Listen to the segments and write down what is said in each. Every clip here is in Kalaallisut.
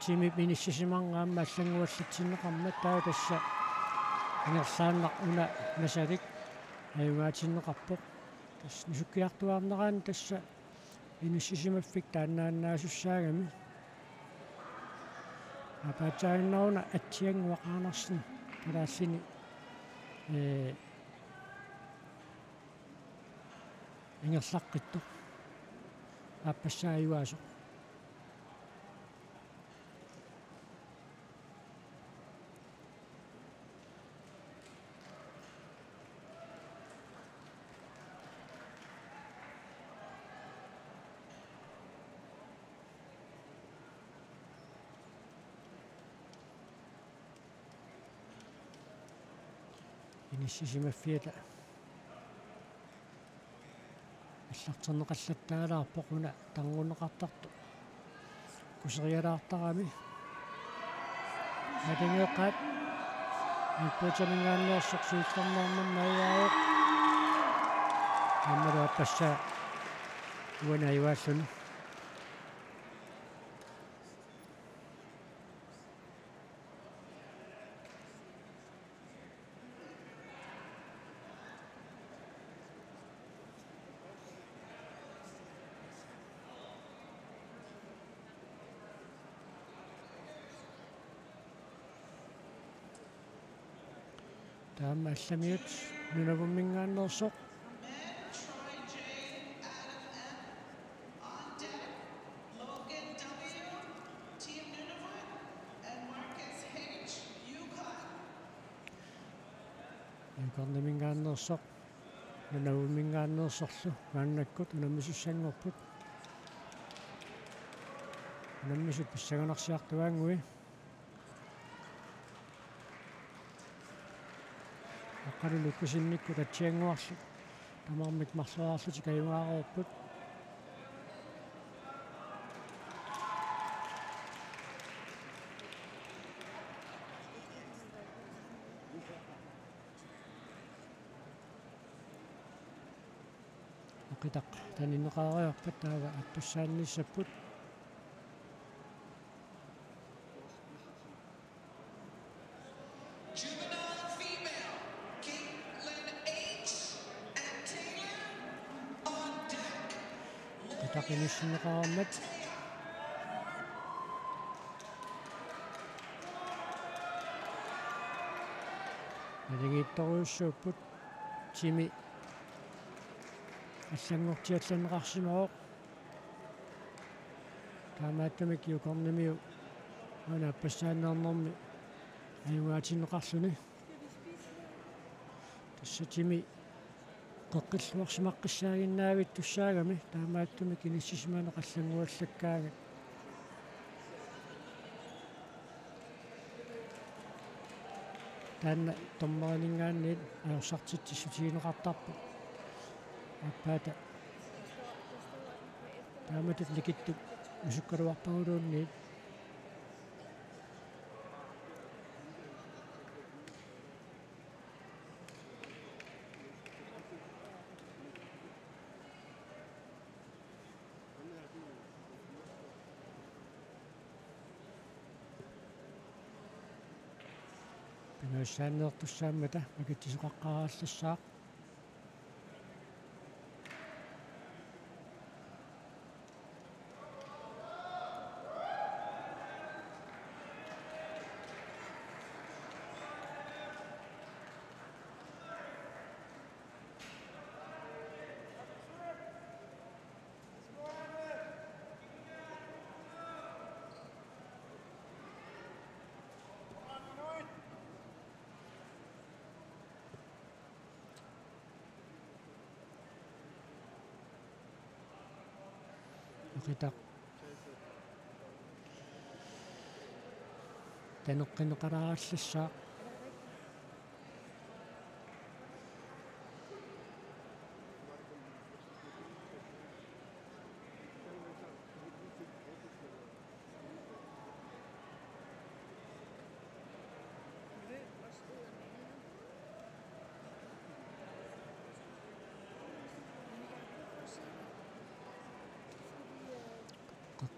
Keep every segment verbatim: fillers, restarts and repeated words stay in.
Timip inissisimanngua aamma allannguallatsinneqarmat, taava tassa ingerlaannaq una Nasalik ajugaatinneqarpoq. Tassa nusukkiartuaarnerani tassa inissisimaffik taannaannaasussaagami. Aappaassaaginnaruna Atsiannguaq Andersen palaallini, ee, ingerlaqqittoq. Aappassaa ajugaasoq. Inissisimaffiata allarterneqallattaalaarpoq una tarngunneqartartoq. Kuserialaartarami. Malingeeqqaat. Albertaminngaanneersoq siullermeernermi ajugaavoq. Aammalu aappassaa uani ajugaalluni. Taama allamiut Nunavumminngaanneersoq. Nykernaminngaanneersoq Nunavumminngaanneersorlu maannakkut unammisussanngorput. Unammisut pissanganarsiartuaanngui. Aqqalu Lukasennikkut Atsiannguarlu tamarmik marloriarlutik ajugaareerput. Oqitaq taninneqareerpat taava aappassaannissapput. Oqitaq inissinneqareermat. Naligiittorujussuupput, Timi allanngortiallanneqarsimavoq. Taamaattumik Nykernamiu una aappassaanneernermi ajugaatinneqarluni. Tassa Timi qeqqilluarsimaqqissaagami, taamaattumik inissisimaneq allannguallakkaangat. Taanna dommerininngaanniit ajorsartitsissutigineqartarpoq. Aappaata taamatut nikittup nusukkaluarpaguluunniit. Pingajussaaneertussaammata makitsisoqaqqaarallassaaq. Oqitaq taneqqineqalaarallassaaq.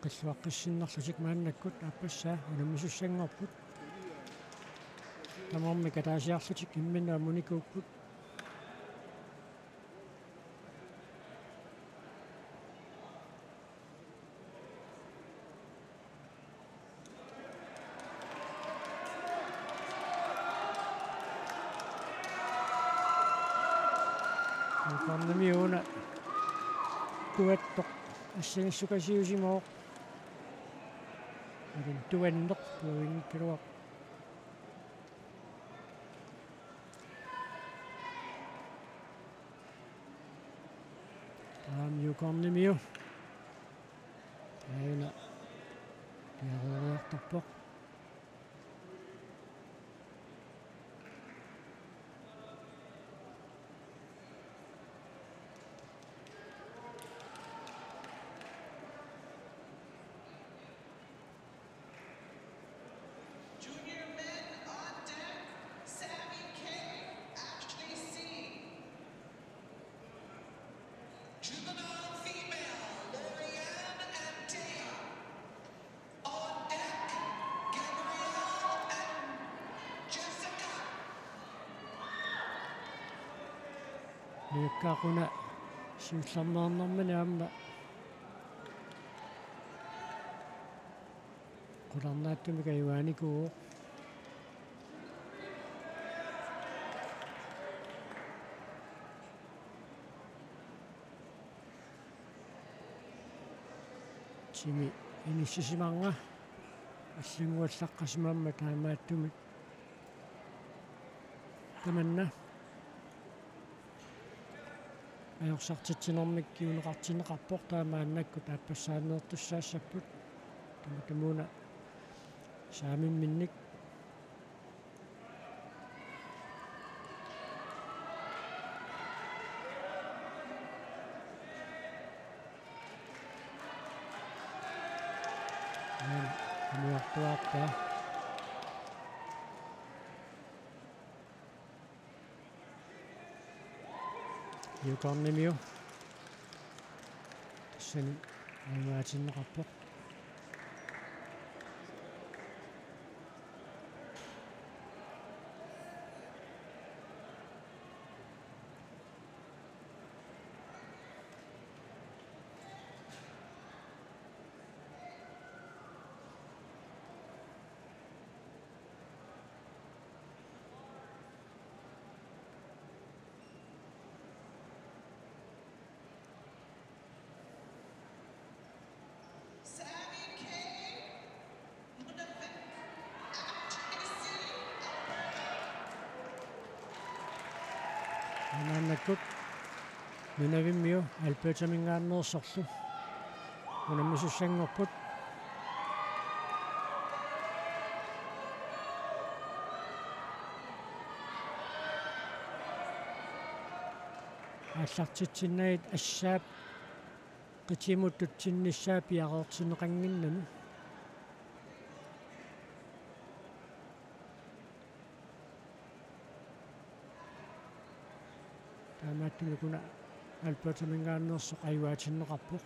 Qilluaqqissinnerlutik maannakkut aappassaa unammisussanngorput. Tamarmik ataasiarlutik imminnut ammunikuupput. Newcornimi una tuattoq assanissukasiusimavoq. Alin tuanneq tuavinngikkaluaq. Taava Newcornimiu. Aana piareeriartorpoq. Junior men on deck, Sammy K, Ashley C. Juvenile female, Lorianne and Taya. On deck, Gabrielle and Jessica. Nujakkaaquna siullermeernermini aamma qularnaatsumik ajugaanikuuvoq. Timi inissisimanngilaq, allannguallaqqasimammat taamaattumik tamanna ajorsartitsinermik kinguneqartinneqarpoq, taava maannakkut aappassaanneertussaassapput. Tamatumuuna saamimminnik. Aamma amiortuartaa. Newcornimiu. Tassani ajugaatinneqarpoq. Sammy K, Nunavik, Alberta. Maannakkut Nunavimmiu Albertaminngaanneersorlu unammisussanngorput. Aallartitsinnagit assaap qitimuttutsinnissaa piareertinneqannginnami. Taamaattumik una Albertaminngaanneersoq ajugaatinneqarpoq.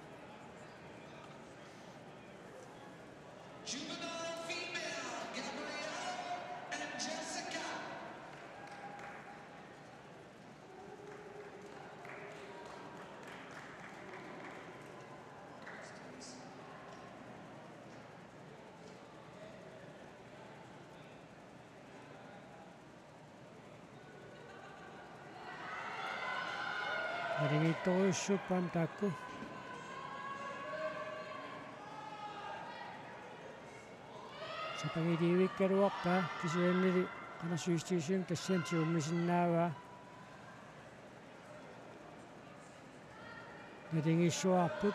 Juvenile female, Gabrielle and Jessica. Naligiittorujussuupput taakku. Sapangilivikkaluarpaa kisiannili qanassuistigisum tassani tigummisinnaavaa. Naligiissuarput.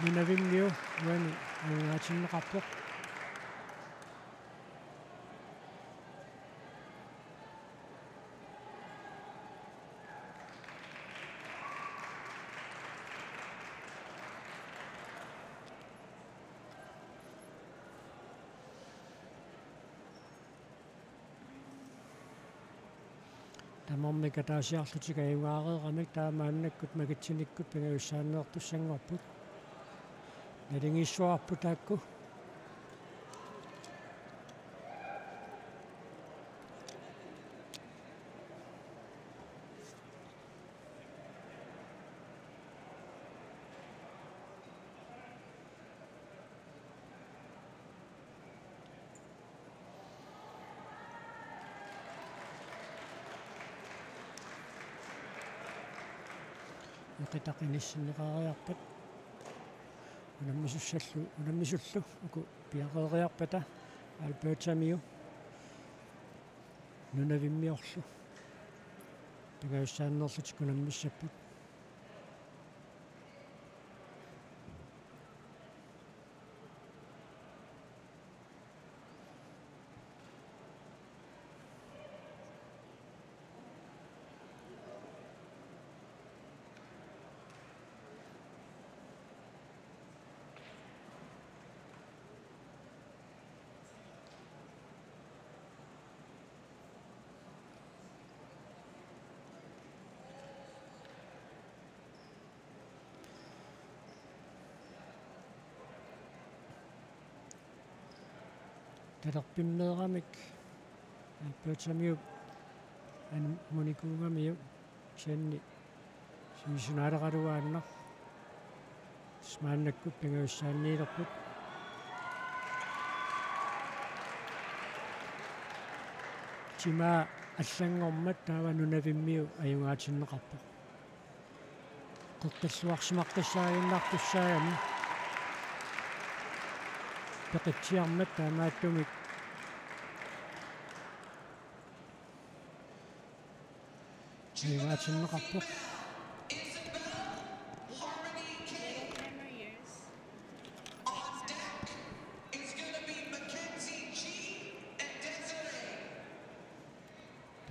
Nunavimmiu uani ajugaatinneqarpoq. Tamarmik ataasiarlutik ajugaareeramik taava maannakkut Makitsinikkut pingajussaanneertussanngorput. Naligiissuarput taakku. Eqitaq inissinneqariarpat unammisussallu, unammisullu uku piareeriarpata Albertamiu Nunavimmiorlu pingajussaanneerlutik unammissapput. Talerpimmeeramik Albertamiup aamma munikuugamiuk kisianni sivisunaaleqaluaannaq. Maannakkut pingajussaanniilerput. Timaa allanngormat taava Nunavimmiu ajugaatinneqarpoq. Qeqqilluarsimaqqissaaginnartussaagami peqitsiarmat taamaattumik ajugaatinneqarpoq.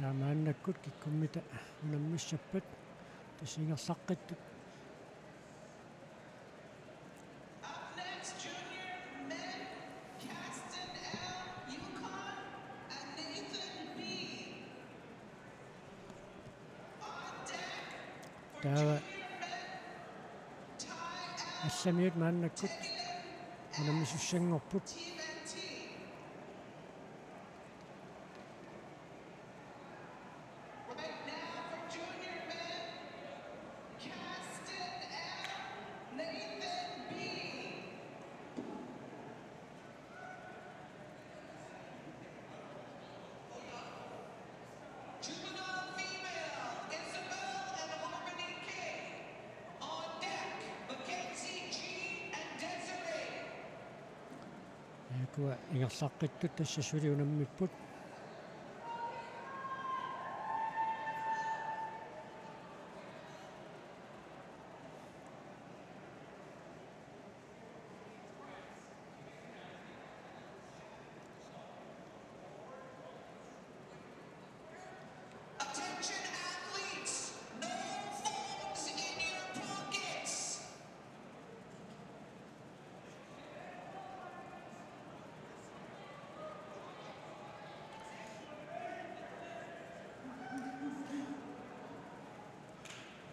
Taamaannakkut kikkummita unammissappat tassa ingerlaqqittut. Taava Assamiut maannakkut unammisussanngorput. Ukua ingerlaqqittut tassa suli unammipput.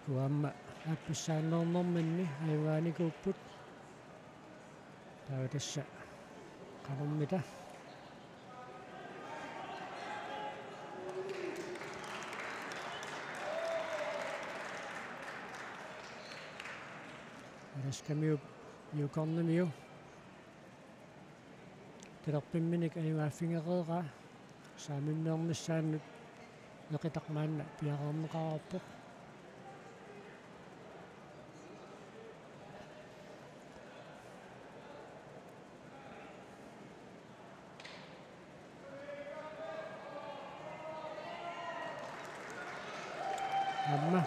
Ukua aamma aappassaaneernerminni ajugaanikuupput. Taava tassa qanormita. Alaskamiup niukarnamiu talerpimminik ajugaaffigereeraa saamimmeernissaannut Eqitaq maanna piareerneqareerpoq. Aamma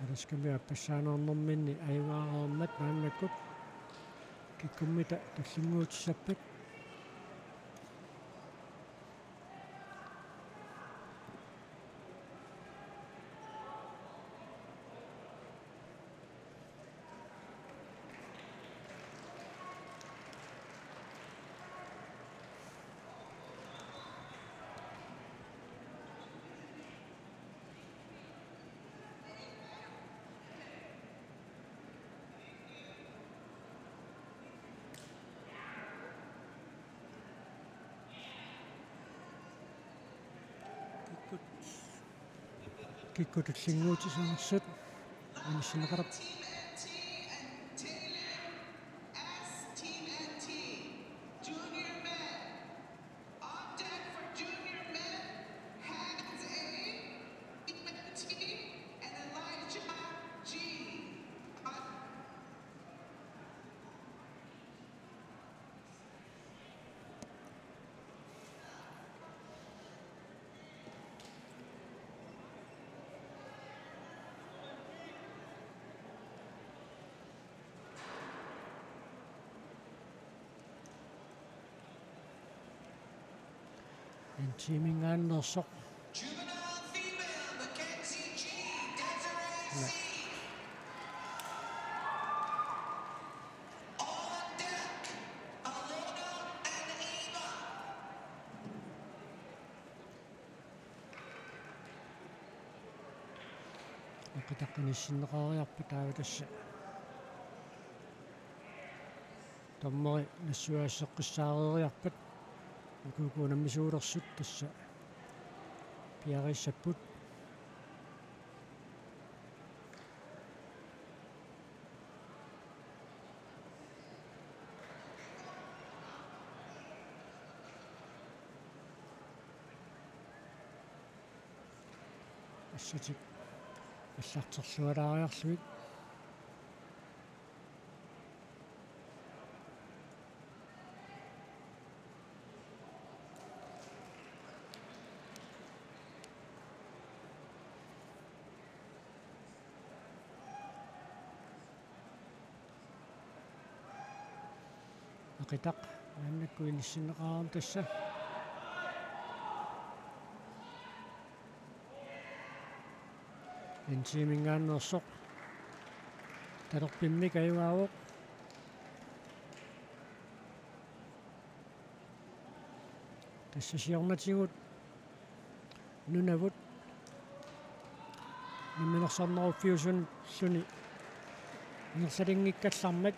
Alaskamiut aappassaaneernerminni ajugaareermat maannakkut kikkummita tallimuutissappat. Kikkut tullinnguutititsinersut inissinneqalerput. N T-minngaanneersoq. Aqitaq inissinneqareerpat taava tassa. Dommeri nassuiaaseqqissaareeriarpat. Uku uku unammisuulersut tassa piareersapput. Assatik allarterlualaariarlugit. Aqitaq maannakkut inissinneqarami tassa. N T-minngaanneersoq. Talerpimmik ajugaavoq. Tassa siornatigut Nunavut namminersorneruffiusunilluni ingerlalinngikkallarmat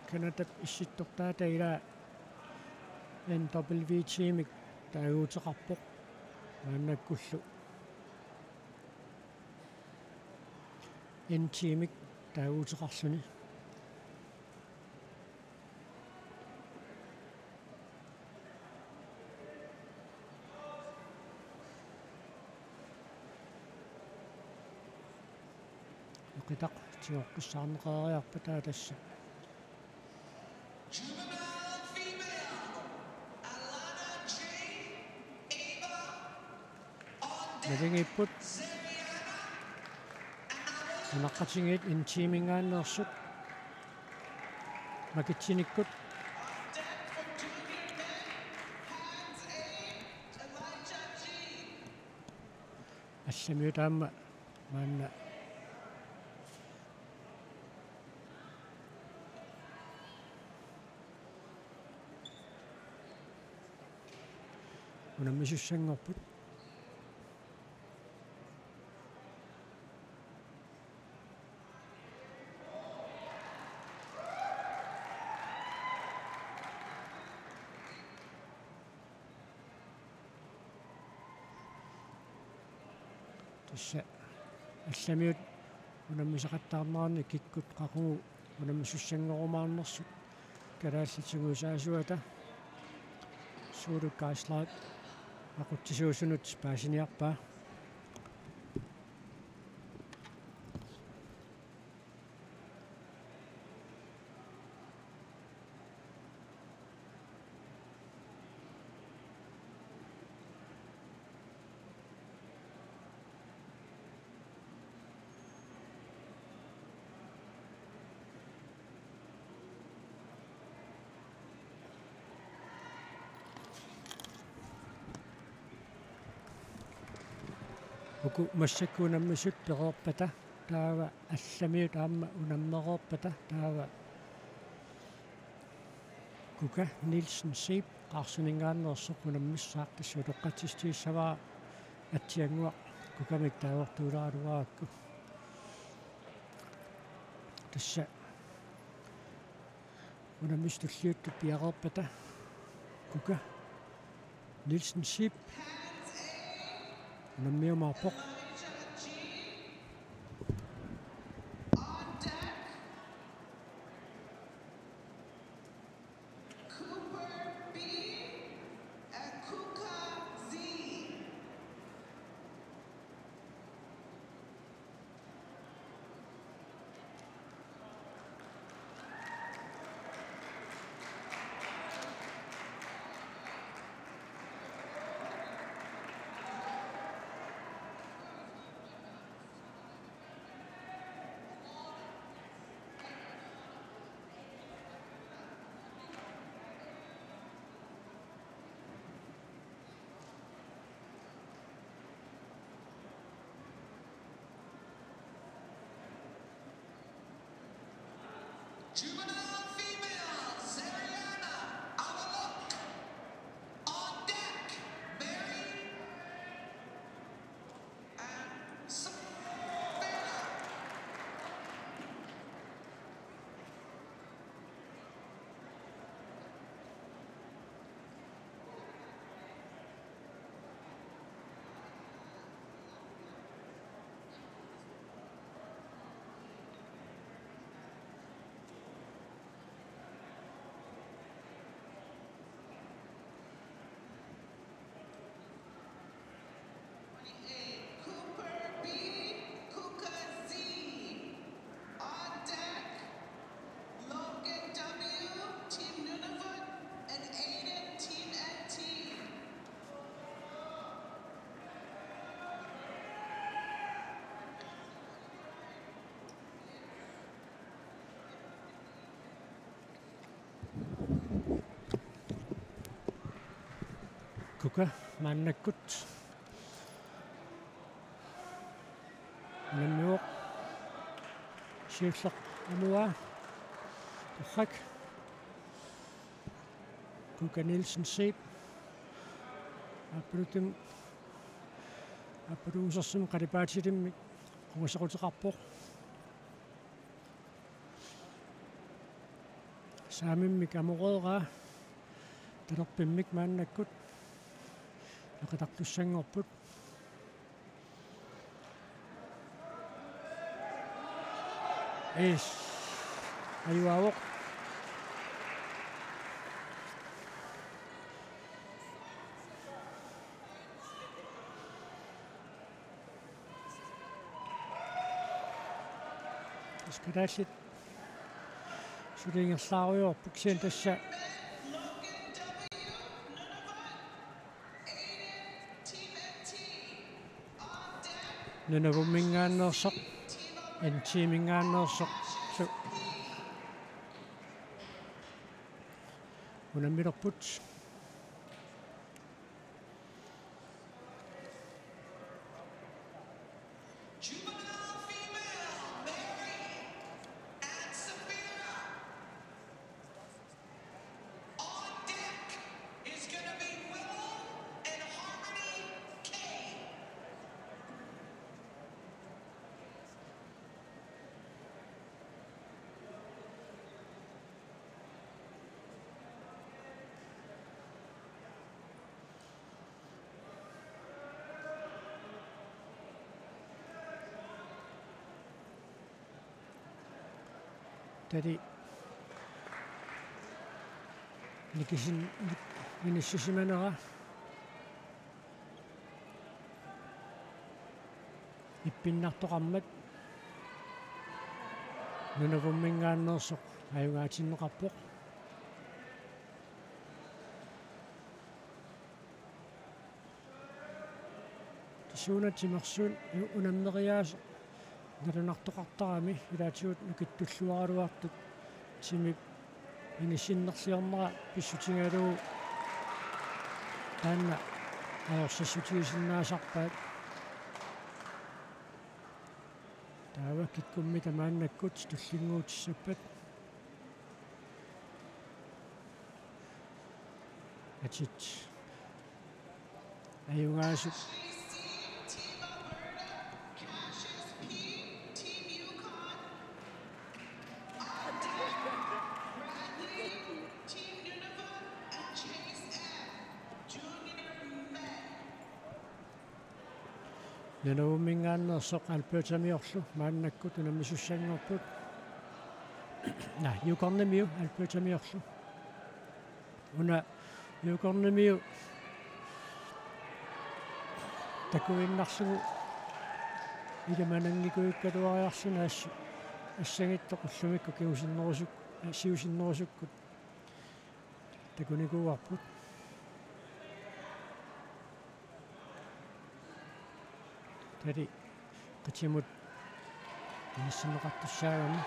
Canadap issittortaata ilaa N W T-mik taaguuteqarpoq maannakkullu N T-mik taaguuteqarluni. Aqitaq tigoqqissaarneqareeriarpat taava tassa. Nalingiipput. Nunaqqatigiit N T-minngaanneersut makitsinikkut. Allamiut aamma maanna unammisussanngorput. Tassa allamiut unammisaqattaarneranni kikkut qaqugu unammisussanngorumaanersut. Kalaallit sungiusaasuata Suuluk Kaaslak aqutsisuusunut paasiniarpaa. Uku massakkut unammisut pereerpata taava allamiut aamma unammereerpata taava Kuka Nielsen Zeeb Qaarsuminngaanneersoq unammissaaq, tassa utoqqatsissutigissavara atsiannguaq Kukamik taavortuuleraluarakku. Tassa unammisut tulliuttut piareerpata Kuka Nielsen Zeeb unammiumaarpoq. Juvenile female, Zariana Awalok. On deck, Mary and Savannah. Cooper B, Kuka Z. On deck, Logan W, Team Nunavut, and Aiden, Team N T. Kuka maannakkut unammivoq, siulleq amuaa, torrak. Kuka Nielsen Zeeb aappaluttumik, aappaluttuusersummik qalipaatilimmik qungasequteqarpoq. Saamimmik amoreeraa, talerpimmik maannakkut eqitartussanngorput. Iis. Ajugaavoq. Iskadallit suli ingerlaarujoorput kisianni tassa Nunavumminngaanneersoq, N T-minngaanneersoq, su-, unammilerput. Juvenile female, Mary and Safira. On deck is gonna be Willow and Harmony K. Tali nikisin-, inissisimanera ippinnartoqarmat Nunavumminngaanneersoq ajugaatinneqarpoq. Tassa una timersuut u-, unammeriaaseq nalunartoqartarami ilaatigut nukittulluaraluartut timip inissinnerliornera pissutigalugu taanna ajorsissutigisinnaasarpaat. Taava kikkummita maannakkut tullinnguutissappat. Atit ajugaasut. Nunavumminngaanneersoq Albertamiorlu maannakkut unammisussanngorput. Naa, Yukonnimiu Albertamiorlu. Una Yukonnimiu takuinnarlugu ilimananngikujukkaluariarluni as-, assagittoq ullumikkut kingusinnerusuk-, siusinnerusukkut takunikuuarput. Tali qitiamut inissinneqartussaagami.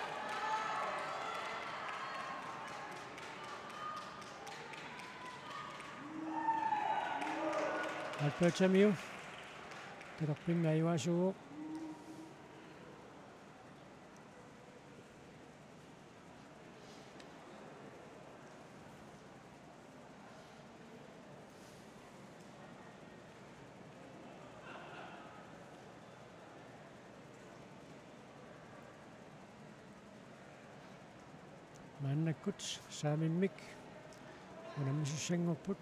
Albertamiu talerpimmi ajugaasuuvoq. Maannakkut saamimmik unammisussanngorput.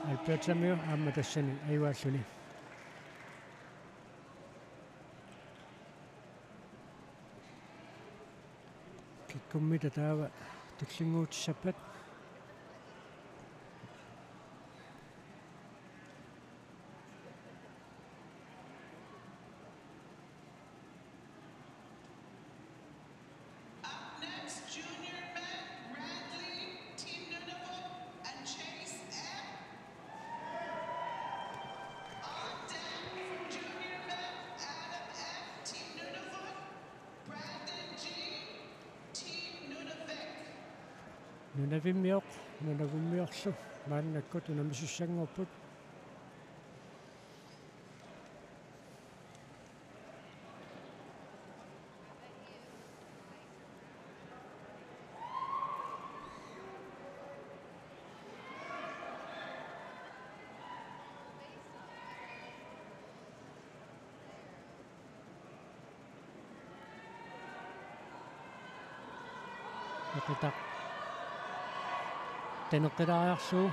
Albertamik aamma tassani ajugaalluni. Kikkummita taava tullinnguutissappat. Up next, junior men, Bradley, Team Nunavut, and Chase M. On deck for junior men, Adam M, Team Nunavut, Brandon G, Team Nunavik. Nunavimmiut, Nunavummiullu maannakkut unammisussanngorput. Eqitaq taneqqilaariarlugu.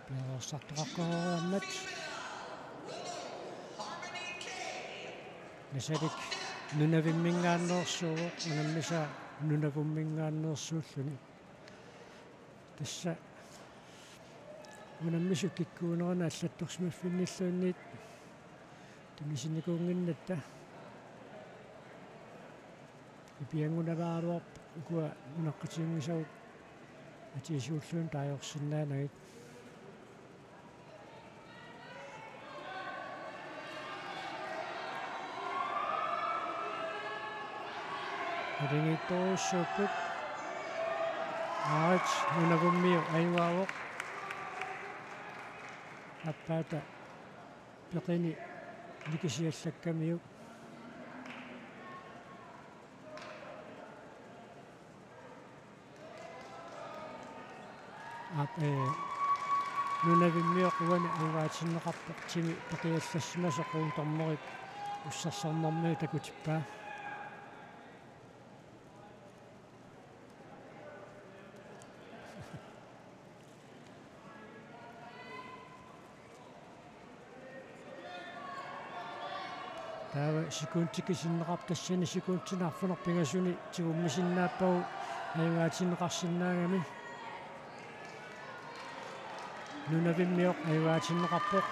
Piareersartoqaqqaarmat. Nasalik Nunavimminngaanneersuuvoq, unammisaa Nunavumminngaanneersuulluni. Tassa unammisut kikkuunerani allattorsimaffinnilluunniit tunisinnikuunnginnatta. Ipianngunaraluarpoq ukua nunaqqatiginngisavut atiisuulluunniit taagorsinnaanagit. Naligiittorujussuupput. Aarit Nunavummiut ajugaavoq. Aappaata peqini nikisiallakkamiuk. Aap, ee, Nunavimmiut uani ajugaatinneqarpoq, timi peqiallassimasoq, quumtormorik ussersornermigut takutippaa. Taava sekundit kisinneqarpoq, tassani sekundinut arfineq-pingasuni tigummisinnaappagu ajugaatinneqarsinnaagami. Nunavimmiut ajugaatinneqarpoq.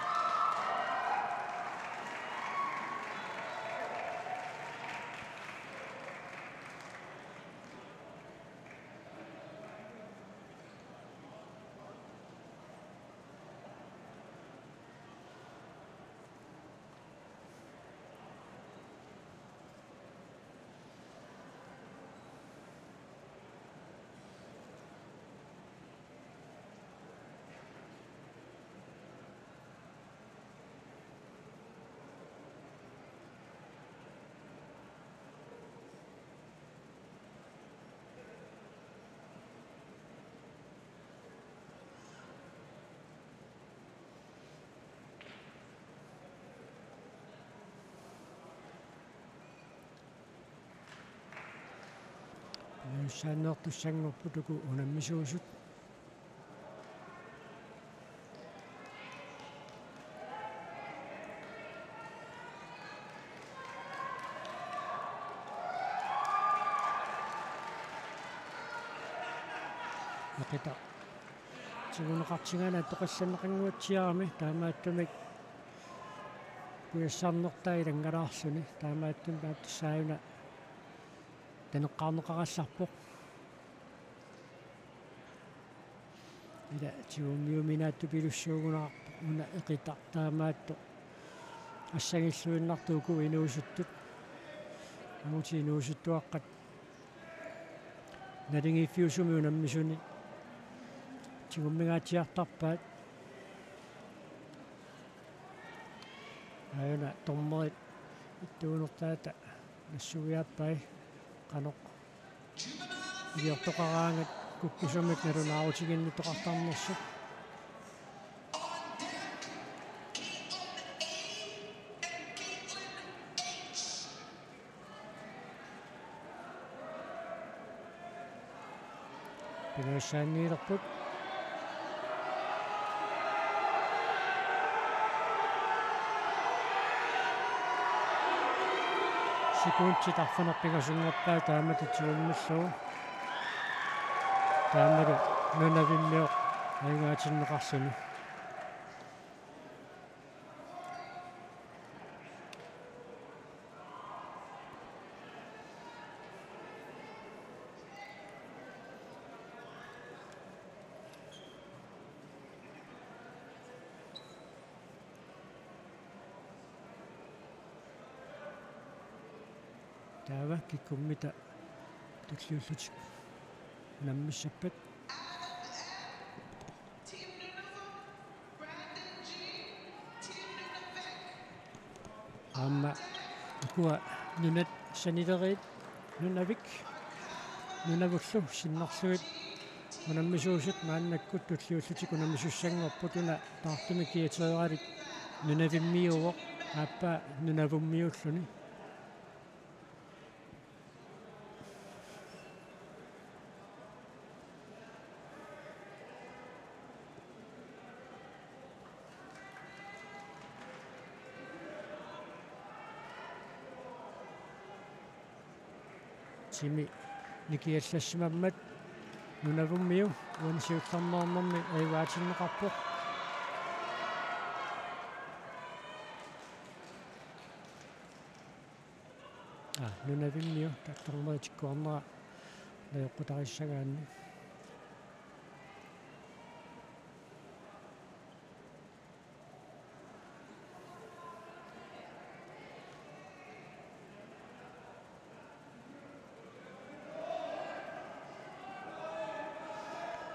Unammissaanneertussanngorput uku unammisuusut. Eqitaq tiguneqartigaanni atoqallanneqannguatsiarami, taamaattumik pujassarnertaa ilanngalaarluni, taamaattumik aatsaat una taneqqaarneqarallarpoq. Ila tigummiuminaattut pilussuugunarpoq una Eqitaq taamaattoq. Assagilluinnartut uku inuusuttut. Angutit inuusuttuaqqat naligiiffiusumi unammisuni tigummingaatsiartarpaat. Aajuna dommerit ittuunertaata nassuiaappai qanoq iliortoqaraangat kukkusumik nalunaarutiginnittoqartarnersut. Pingajussaagiilerput. Sekundit arfineq-pingasunngorpaat taamatut tigummillugu. Taamalu Nunavimmiut ajugaatinneqarluni. Taava kikkummita tulliullutik unammissappat. Aamma ukua nunat sanileriit Nunavik Nunavullu sinnerlugit unammisuusut maannakkut tulliullutik unammisussanngorput. Una taartumik kiateeralik Nunavimmiuuvoq, aappaa Nunavummiuulluni. Timi nikiallassimammat Nunavummiu uani siullermeernermi ajugaatinneqarpoq. Aa, Nunavimmiu taartormeritikkuarnera najoqqutarissagaanni.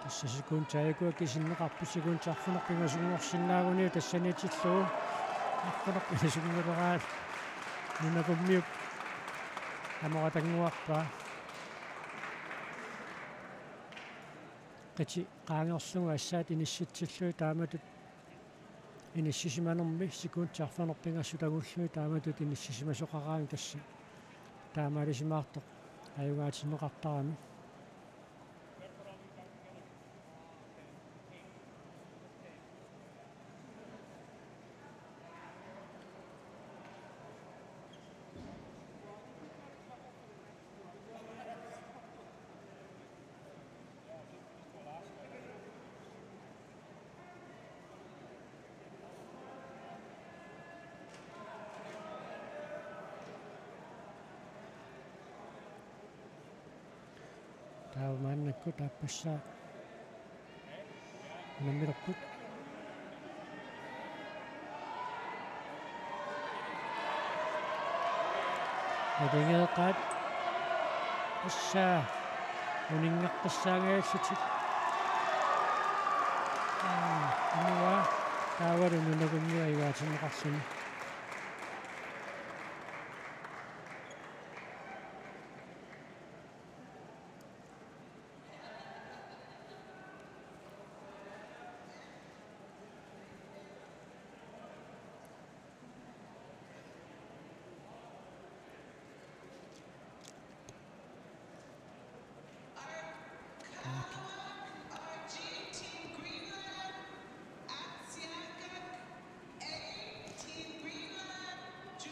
Tassa sekundit aajuku kisinneqarput, sekundit arfineq-pingasunngorsinnaaguniuk tassaniitillugu. Arfineq-pingasunngileraat Nunavummiup amoratannguarpaa. Qiti qaangerlugu assaat inissitsillugit taamatut inissisimanermi sekundit arfineq-pingasut angullugit taamatut inissisimasoqaraangat tassa taamaalisimaartoq ajugaatinneqartarami. Taava maannakkut aappassaa unammilerput. Naligeeqaat. Tassa uninngaqqissaangajallutik. Aa, imua taavalu Nunavummiut ajugaatinneqarluni.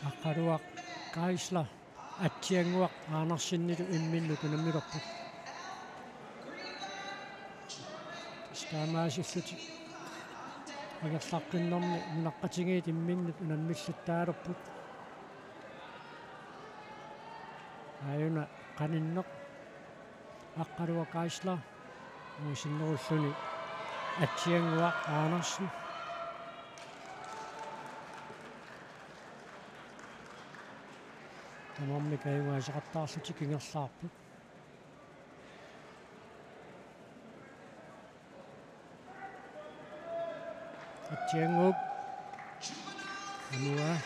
Aqqaluaq Geisler Atsiannguaq Andersenilu imminnut unammilerput. Tassa taamaasillutik ingerlaqqinnermi nunaqqatigiit imminnut unammilluttaalerput. Aajuna qaninneq Aqqaluaq Geisler, uagut sinnerulluni Atsiannguaq Andersen. Tamarmik ajugaasaqattaarlutik ingerlaarput. Atsiannguup. Amuaa.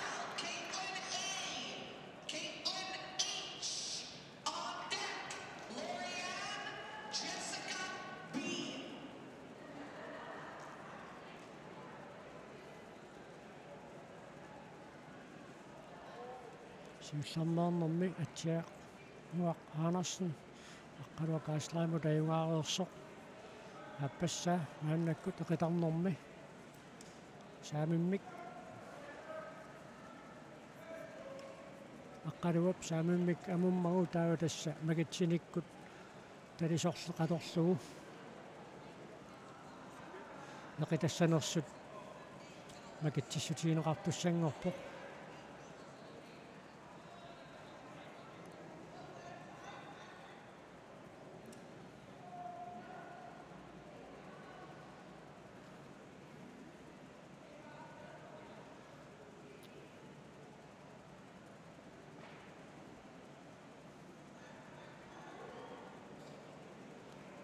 Siullermeernermi Atsiannguaq Andersen Aqqaluaq Geislerimut ajugaareersoq. Aappassaa maannakkut eqitarnermi saamimmik. Aqqaluup saamimmik amummagu taava tassa makitsinikkut talisorleq atorlugu. Eqitassanersut makitsissutigineqartussanngorpoq.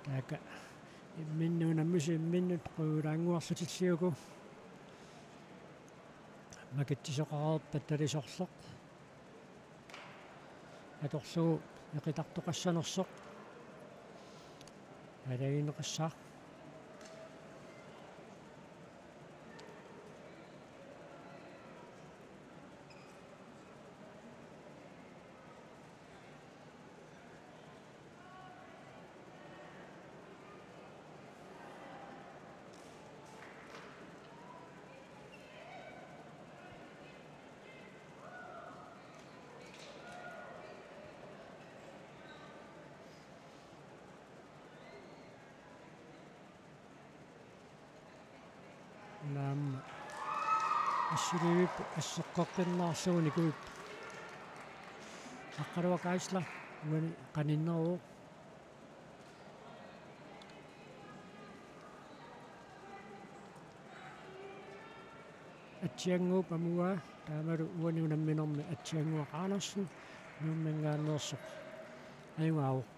Taakku imminnut unammisut imminnut quivulaannguarlutillu uku makitsisoqareerpat talisorleq atorlugu eqitartoqassanersoq. Aalajangiinnarnissaa. Naamma. Assiliivippoq asseqqeqqinnaarlugu nikuippoq. Aqqaluaq Geisler uani qaninneruvoq. Atsiannguup amuaa taamalu uani unamminermi Atsiannguaq Andersen Nuumminngaanneersoq ajugaavoq.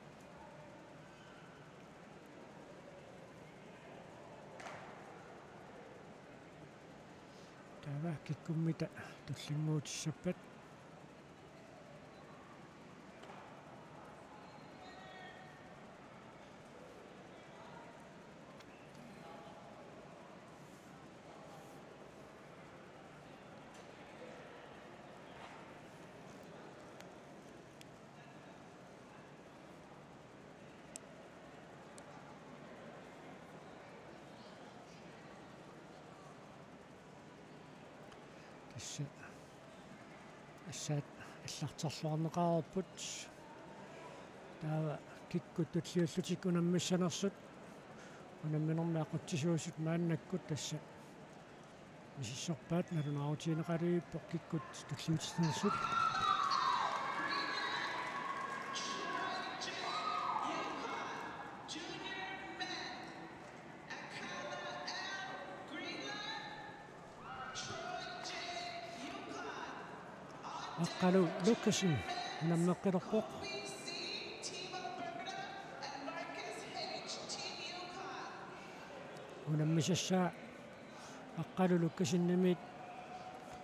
Taava kikkummita tullinnguutissappat. Tassa assaat allarterluarneqareerput. Taava kikkut tulliullutik unammissanersut unamminermi aqutsisuusut maannakkut tassa misissorpaat, nalunaarutigineqalerpoq kikkut tulliutissanersut. Aqqalu Lukassen unammeqqilerpoq. Unammisassaa Aqqalu Lukassenimit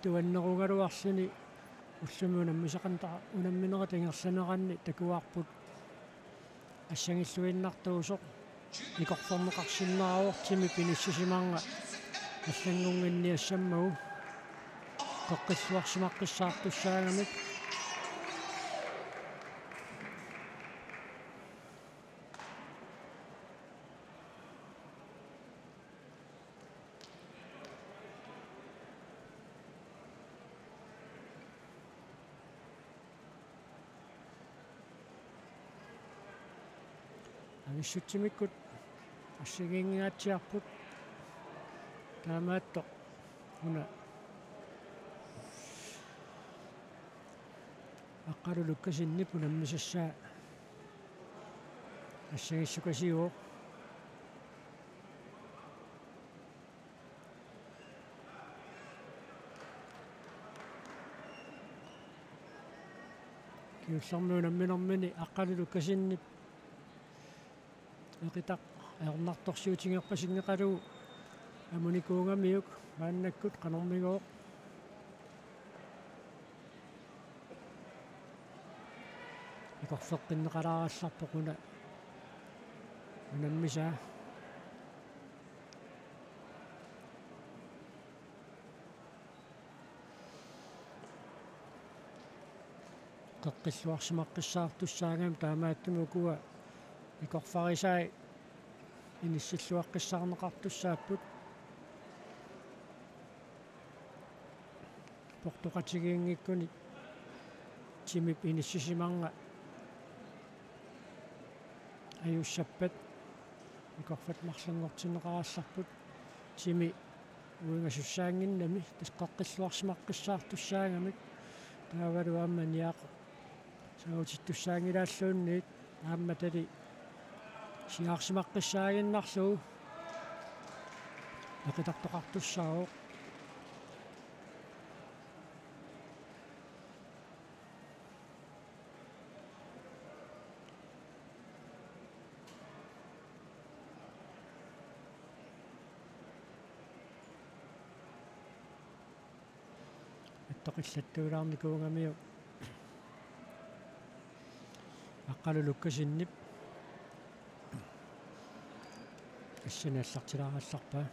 tuannerugaluarluni ullumi unammisaqan-, unamminerit ingerlaneranni takuarput assangilluinnartuusoq. Ikorforneqarsinnaavoq timi pinissisimanera allanngunnginniassammagu. Qeqqilluarsimaqqissaartussaagamik. Avissutsimikkut assigiinngingaatsiarput. Taamaattoq una Aqqalu Lukassenip unammisassaa assagissukasiuvoq. Siullermik unamminermini Aqqalu Lukasenip Eqitaq ajornartorsiutigerpasinngeqalugu amunikuugamiuk maannakkut qanormigooq. Ikorfeqqinneqalaarallarpoq una unammisaa. Qeqqilluarsimaqqissaartussaagami taamaattumik ukua ikorfarisai inissilluaqqissaarneqartussaapput. Portoqatigiinngikkunik timip inissisimanera ajussappat ikorfat marlunngortinneqarallarput. Timi uingasussaannginnami tassa qeqqilluarsimaqqissaartussaagamik taavalu aamma niaqu sautittussaanngilaalluunniit aamma tali siaarsimaqqissaaginnarlugu Eqitaqtoqartussaavoq. Attoqillattuulaarnikuugamiuk Aqqalu Lukasenip. Assani allartilaarallarpaa.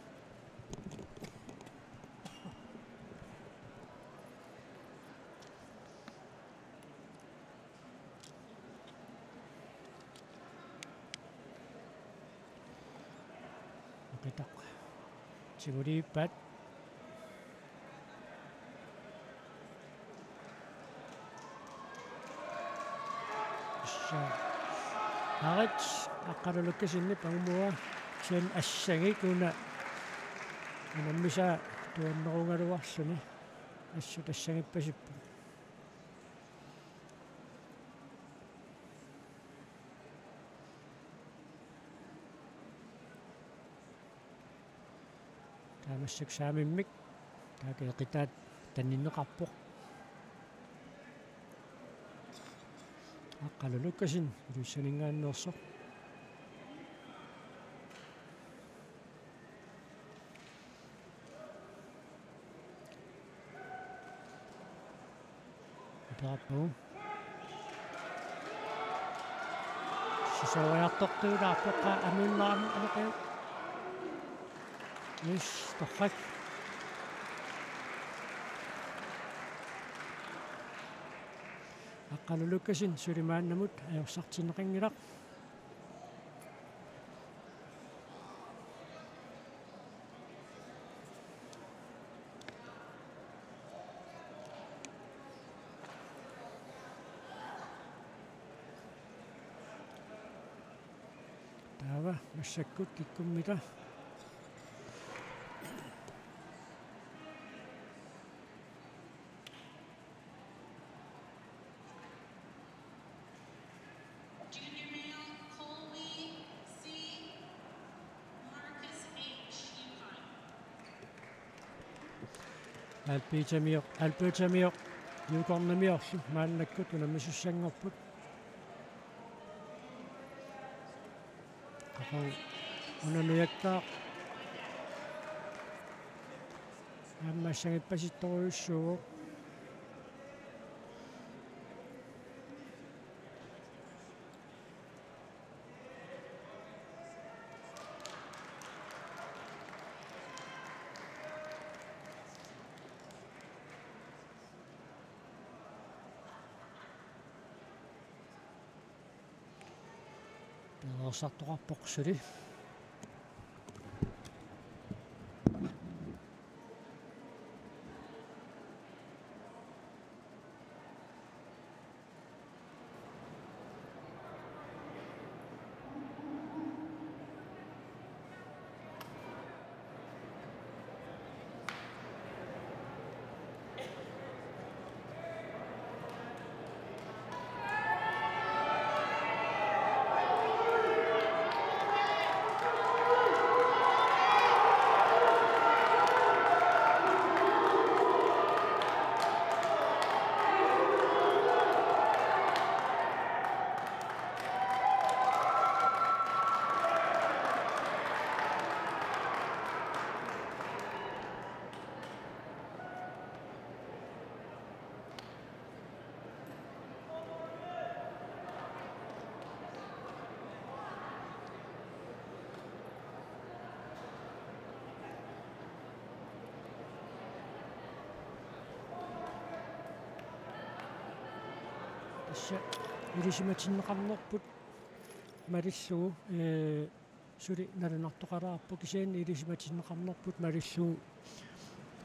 Eqitaq. Tigulivippaat. Issa. Arit Aqqalu Lukasenip angumua kisianni assagik una unammisaa tuannerugaluarluni. Assut assagippasipput. Taava massakkut saamimmik taakku Eqitaat tanninneqarpoq. Aqqalu Lukasen Ilulissaninngaanneersoq. Aperappagu. Sisoriartortuulaarpoq amiunnaarmi ameqiu. Yes, torrak. Aqqalu Lukasen suli maannamut ajorsartinneqanngilaq. Taava massakkut kikkummita. Junior male, Colby C. Marcus H. Yukon. Albertamioq, Albertamioq, Yukonimiorlu maannakkut unammisussanngorput. Qaqugu una nujakkaaq. Aamma assagippasittorujussuuvoq. Periarfissartoqarpoq suli. Ilisimatinneqarnerput malillugu, ee, suli nalunartoqalaarpoq, kisianni ilisimatinneqarnerput malillugu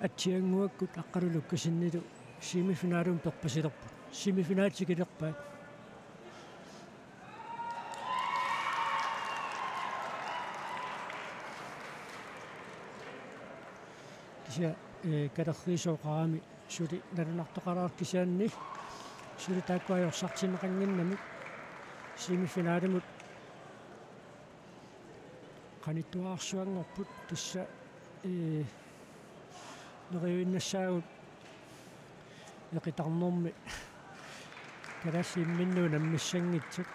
Atsiannguakkut Aqqalu Lukasenilu semifinalimut perpasilerput. Semifinali tikilerpaat. Kisianni, ee, kalerriisoqarami suli nalunartoqalaarpoq, kisianni suli taakku ajorsartinneqannginnamik semifinalimut qanittuararsuanngorput. Tassa, ee, neriuinnassaagut eqitarnermi kalaallit imminnut unammissanngitsut.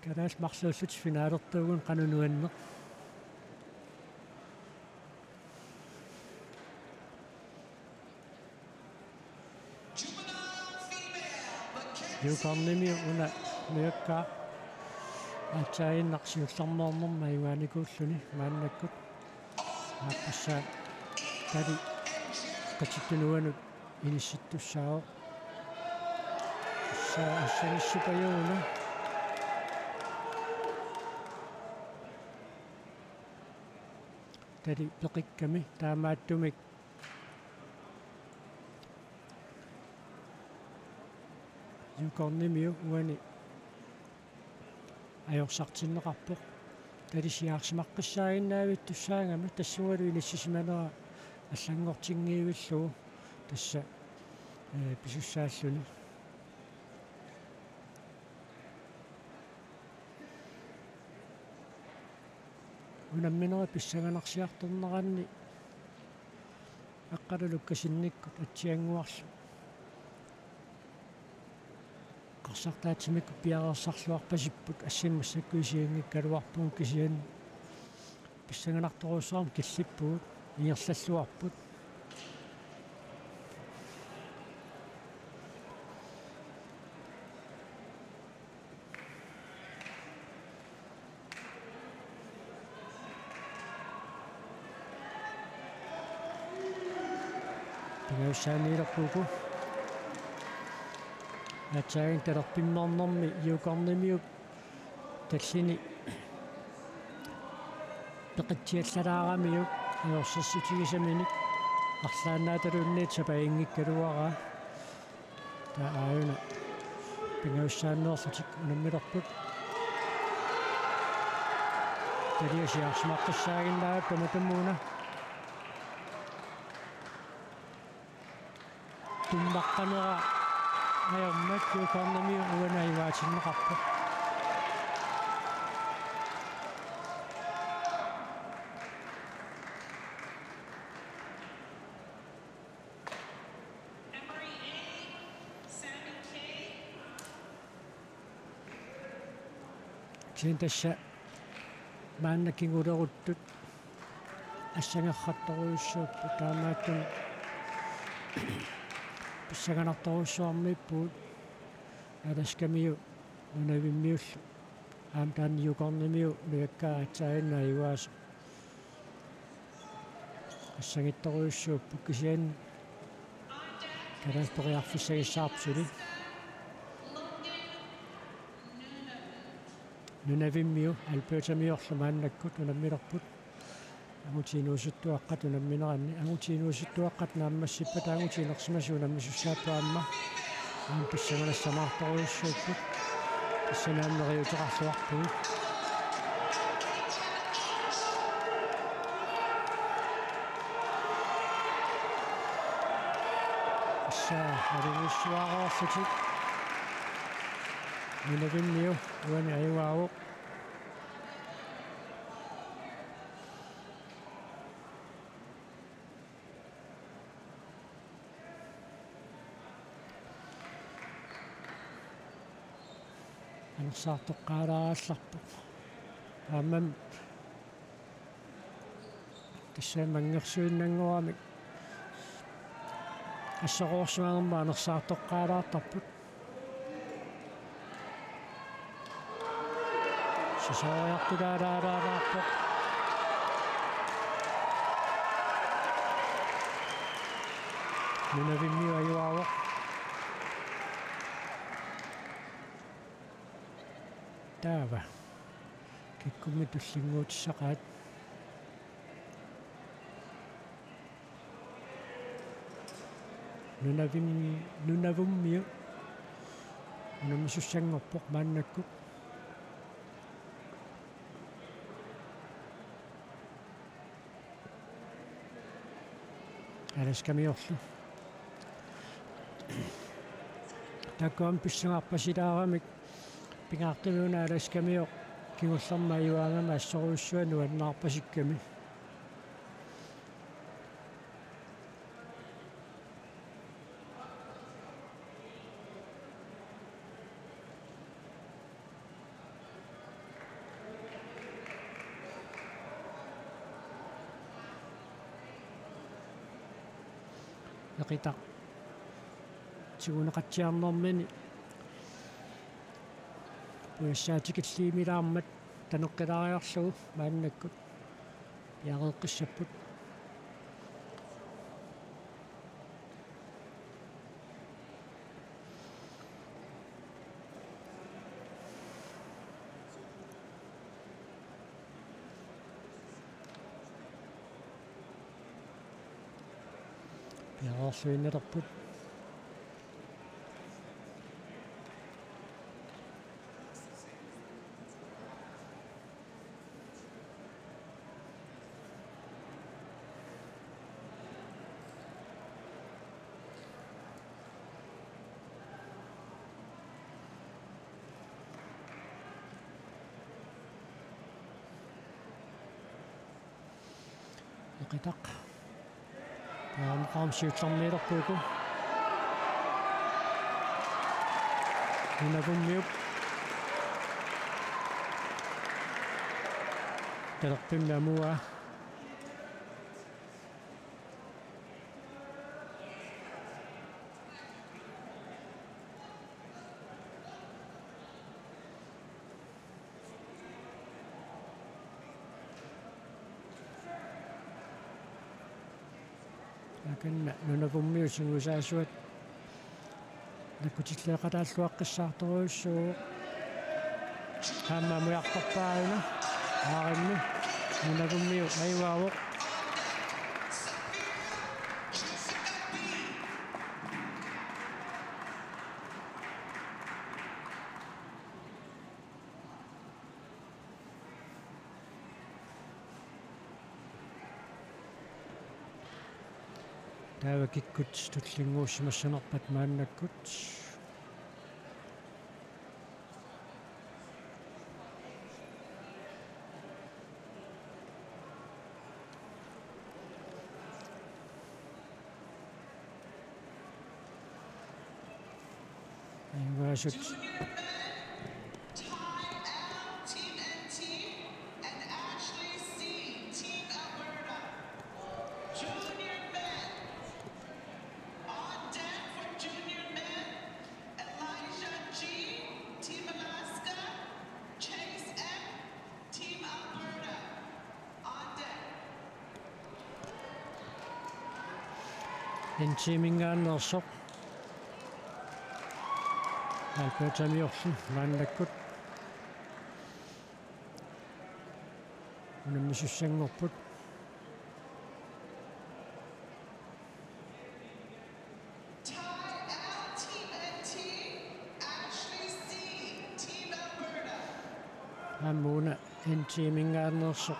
Kalaallit marluullutik finalertuugut, qanoq nuanneq. Juukornimiu una nujakkaa, aatsaaginnaq siullermeernermi ajugaanikuulluni maannakkut. Aappassaa Tali qatittunuanut inissittussaavoq. Tassa assangissupajuuna. Tali peqikkami taamaattumik Juukornimiu uani ajorsartinneqarpoq. Tali siaarsimaqqissaaginnaavittussaagami tassungalu inissisimanera allanngortinngivillugu tassa, ee, pisussaalluni. Unamminerit pissanganarsiartorneranni Aqqalu Lukasenikkut Atsiannguarlu eqqarsartaatsimikkut piareersarluarpasipput, assingi massakkut isiginngikkaluarpugut, kisianni pissanganartorujussuarmik killippugut, ingerlalluarput. Pingajussaaniilerput uku. Aatsaaginnaq talerpimmeernermi Juukornimiup tallini peqitsiallalaaramiuk ajorsarsiutigisaminik arlaannaataluunniit sapaginngikkaluaraa. Taava aajuna pingajussaanneerlutik unammilerput. Talia siaarsimaqqissaaginnaapput tamatumuuna. Tummaqqanera ajormat Juukornimiu uani ajugaatinneqarpoq. Kisianni tassa maanna kinguleruttut assangerrattorujussuupput, taamaattumik pissanganartorujussuarmiippugut. Alaskamiu Nunavimmiullu aamma taanna Juukornimiu nujakkaa aatsaaginnaq ajugaasoq. Assangittorujussuupput, kisianni kalaallit periarfissagissaarput suli. Nunavimmiu Albertamiorlu maannakkut unammilerput. Angutit inuusuttuaqqat unammineranni. Angutit inuusuttuaqqat naammassippata angutit inersimasut unammisussaapput aamma. Aamma pissanganassaartorujussuupput. Tassani aamma neriuuteqarluarpugut. Tassa nalunngussuareerlutik. Nunavimmiu uani ajugaavoq. Anersaartoqqaalaarallarpoq. Aamma tassa manngersuinnanngoramik assorujussuarmik anersaartoqqaalaartarput. Sisooriartulaalaalaarpoq. Nunavimmiu ajugaavoq. Taava kikkummi tullinnguutissaqaat. Nunavim-, Nunavummiut unammisussanngorpoq maannakkut. Alaskamiorlu. Taakku aamma pissangarpasilaaramik pingaartumik una Alaskamiut kingullermik ajugaangami assorujussuaq nuannaarpasikkami. Eqitaq tiguneqatsiarnermini pujassaa tikilliimilaarmat taneqqilaariarlugu maannakkut piareeqqissapput. Piareerluinnalerput. Eqitaq. Taamaqaam siullermiilerpugut. Nunavummiut. Talerpimmi amuaa. Akanna Nunavummiut sungiusaasuat nakkutilleeqataalluaqqissaartorujussuuvoq. Aamma amujartorpaa una. Aarimmi Nunavummiut ajugaavoq. Taava kikkut tullinnguussimassanerpat maannakkut. Ajugaasut. Junior men, Ty L, Team N T, and Ashley C, Team Alberta. Junior men. On deck for junior men, Elijah G, Team Alaska, Chase M, Team Alberta. On deck. N T-minngaanneersoq Albertamiorlu maannakkut unammisussanngorput. Ty L, Team N T, Ashley C, Team Alberta. Aamma una N T-minngaanneersoq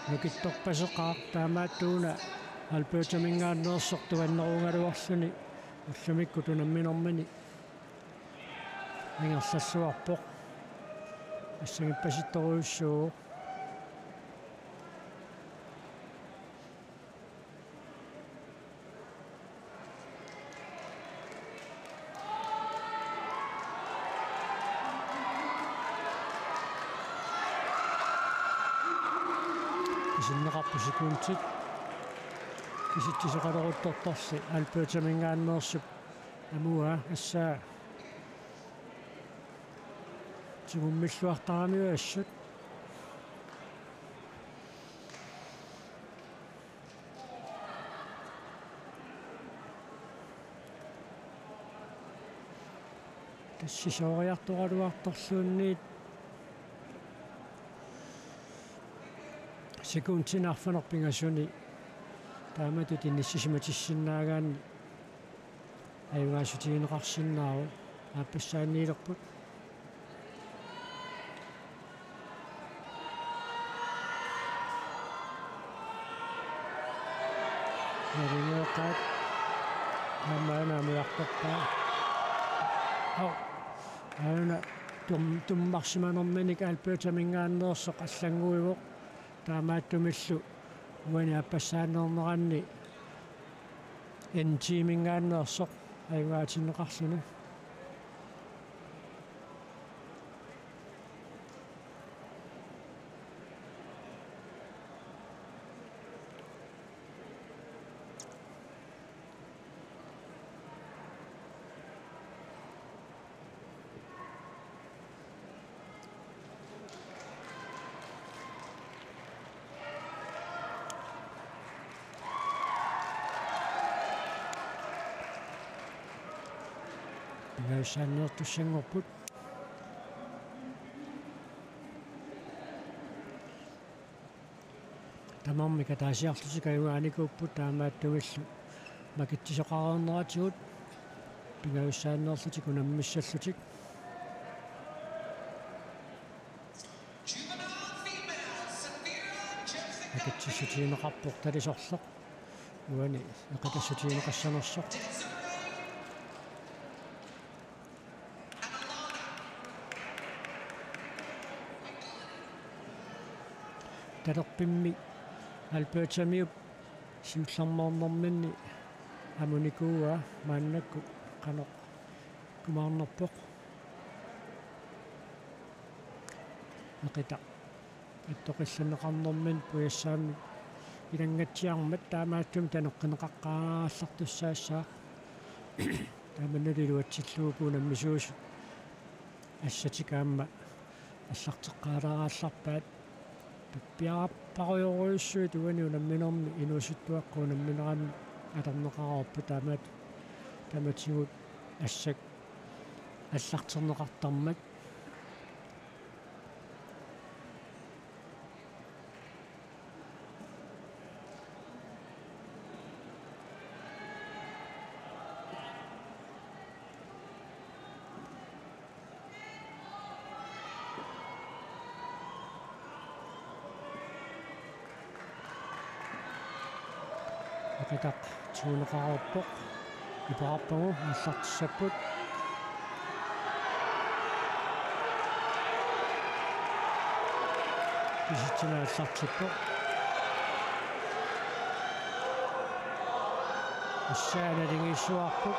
nukittorpaseqaaq, taamaattuuna Albertaminngaanneersoq tuannerugaluarluni ullumikkut unamminermini ingerlalluarpoq. Assangippasittorujussuuvoq. Pisinneqarpoq sekundit kisitsisoqaleruttortarsi Albertaminngaanneersup amuaa, assaa tigummilluartaramiuk assut. Tassa sisooriartoraluartorluunniit Sekundit arfineq-pingasuni taamatut inissisimatissinnaagaanni ajugaassutigineqarsinnaavoq. Aappassaanniilerput. Nalingeeqqaat aamma una amujartorpaa. Au. Aana tum-, tummarsimanerminik Albertaminngaanneersoq allannguivoq. Taamaattumillu uani aappassaanneerneranni N T-minngaanneersoq ajugaatinneqarluni. Pingajussaaneertussanngorput. Tamarmik ataasiarlutik ajugaanikuupput, taamaattumillu makitsisoqareerneratigut pingajussaaneerlutik unammissallutik. Makitsissutigineqarpoq talisorleq. Uani eqitassutigineqassanersoq. Talerpimmi Albertamiup siullermeernerminni amunikuuaa maannakkut qanoq kumaarnerpoq. Eqitaq attoqillanneqarnermini pujassaammi ilanngatsiarmat taamaattumik taneqqineqaqqaallartussaassaaq. Tamannalu iluatsillugu uku unammisuusut assatik aamma allarteqqaalaaraallarpaat. Pippiarapparujorujussuit uani unamminermi inuusuttuaqqat unammineranni atorneqareerput taamaat-, tamatigut assak allarterneqartarmat. Eqitaq tiguneqareerpoq. Iperarpagu aallartissapput. Kisitsinnut aallartippoq. Assaa naligiissuarput.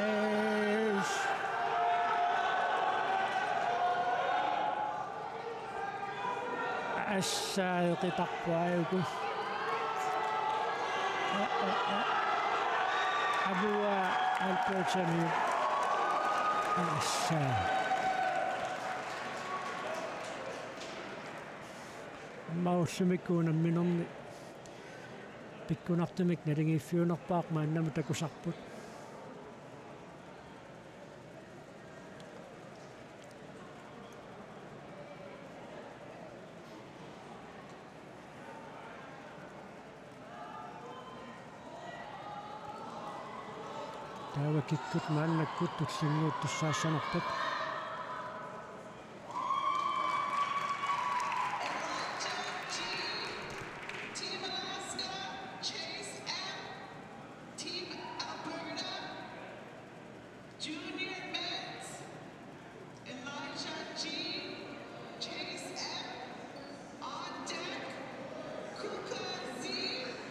Ees. Assaa eqitarput aajuku. Apuaa Albertamiut. Assaa. Aamma ullumikkut unamminermi pikkunartumik naligiiffiunerpaaq maannamut takusarput. Taava kikkut maannakkut tullinnguuttussaassanerput. Team Alaska, Chase M. Team Alberta, Junior Men's, Elijah G, Chase M, on deck, Kuka Z,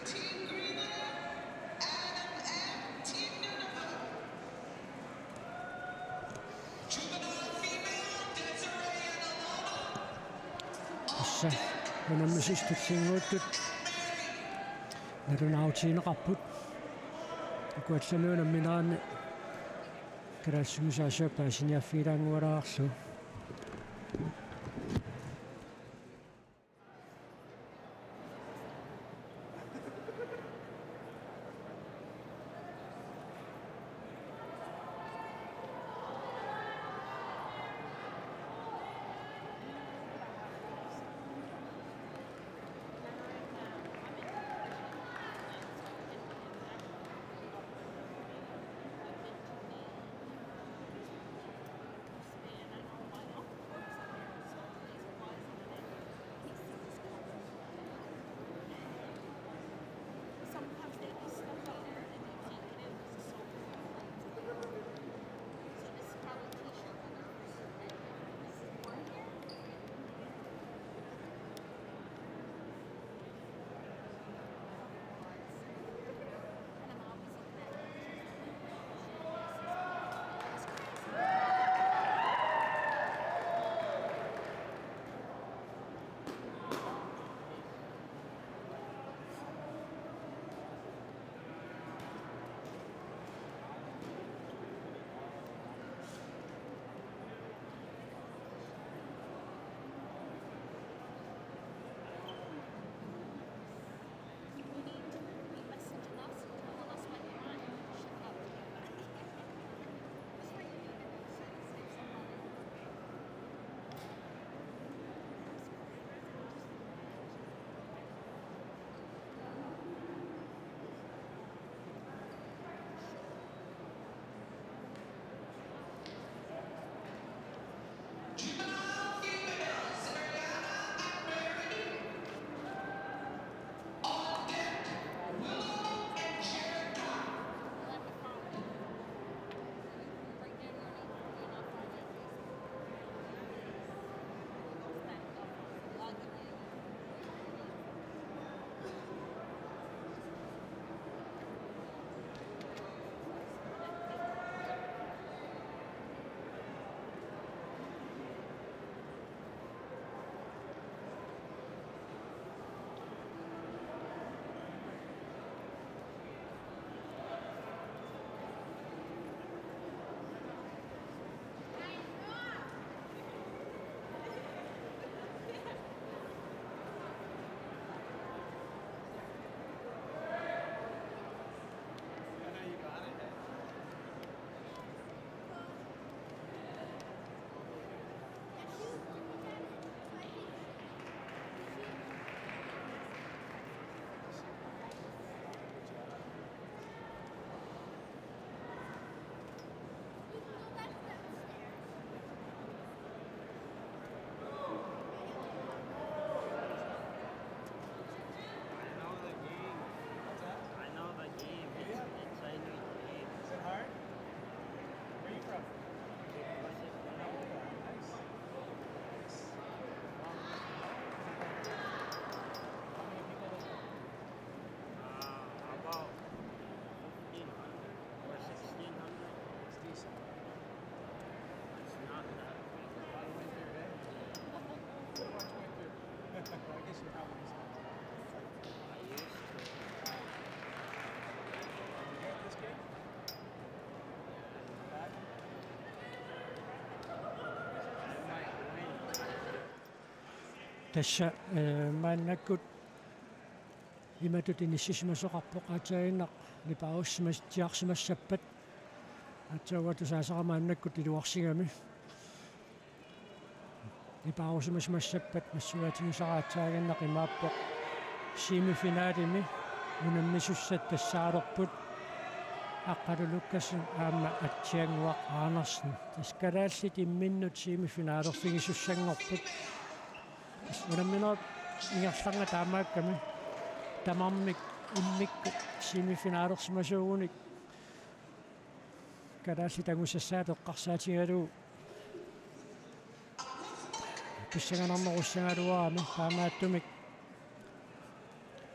Team Greenland, Adam M, Team Nunavut. Juvenile female, Desiree and Alana. Tassa unammisut tullinnguuttut nalunaarutigineqarput. Uku allamik unammineranni kalaallisumisaasiap paasiniarfigilaanngualaarlugu. Tassa, eh, maannakkut imatut inissisimasoqarpoq, aatsaaginnaq nipaarussimatsiarsimassappat. Aatsaat uanga tusaasara maannakkut iluarsigami. Nipaarusimasimassappat nassuiaatigisara aatsaaginnaq imaappoq: semifinalimi unammisussat tassaalerput Aqqalu Lukkassen aamma Atsiannguaq Andersen. Tassa kalaallit imminnut semifinalerfigisussanngorput. Tassa unamminerup ingerlanerani taamaakkami tamarmik immikkut semifinalersimasuugunik kalaallit angusassaat eqqarsaatigalugu pissanganarnerussagaluarami, taamaattumik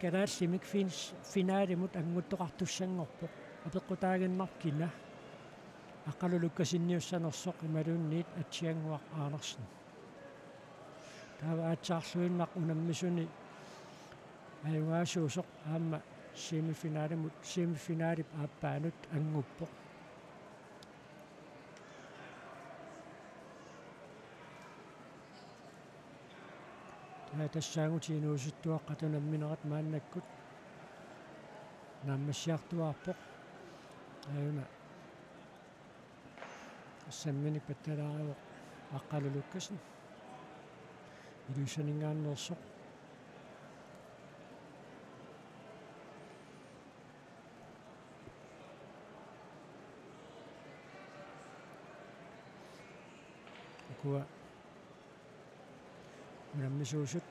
kalaallimik fin-, finalimut anguttoqartussanngorpoq. Apeqqutaaginnarpoq kina Aqqalu Lukkassenniussanersoq imaluunniit Atsiannguaq Andersen. Taava aatsaarluinnaq unammisuni ajugaasuusoq aamma semifinalimut, semifinalip aappaanut anguppoq. Taava tassaagut inuusuttuaqqat unamminerat maannakkut naammassiartuaarpoq. Aajuna assamminik pattalaarivoq Aqqalu Lukkassen. Ilulissaninngaanneersoq. Ukua unammisuusut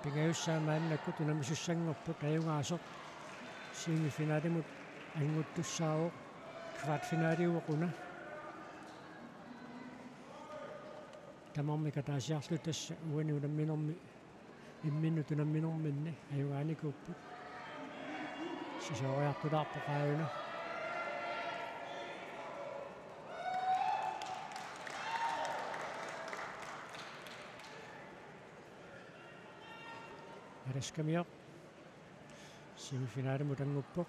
pingajussaat maannakkut unammisussanngorput, ajugaasoq semifinalimut anguttussaavoq, kvartfinaliuvoq una. Tamarmik ataasiarlutik tassa uani unamminermi, imminnut unamminerminni ajugaanikuupput. Sisooriartulaarpoq aajuna. Alaskamioq semifinalimut anguppoq.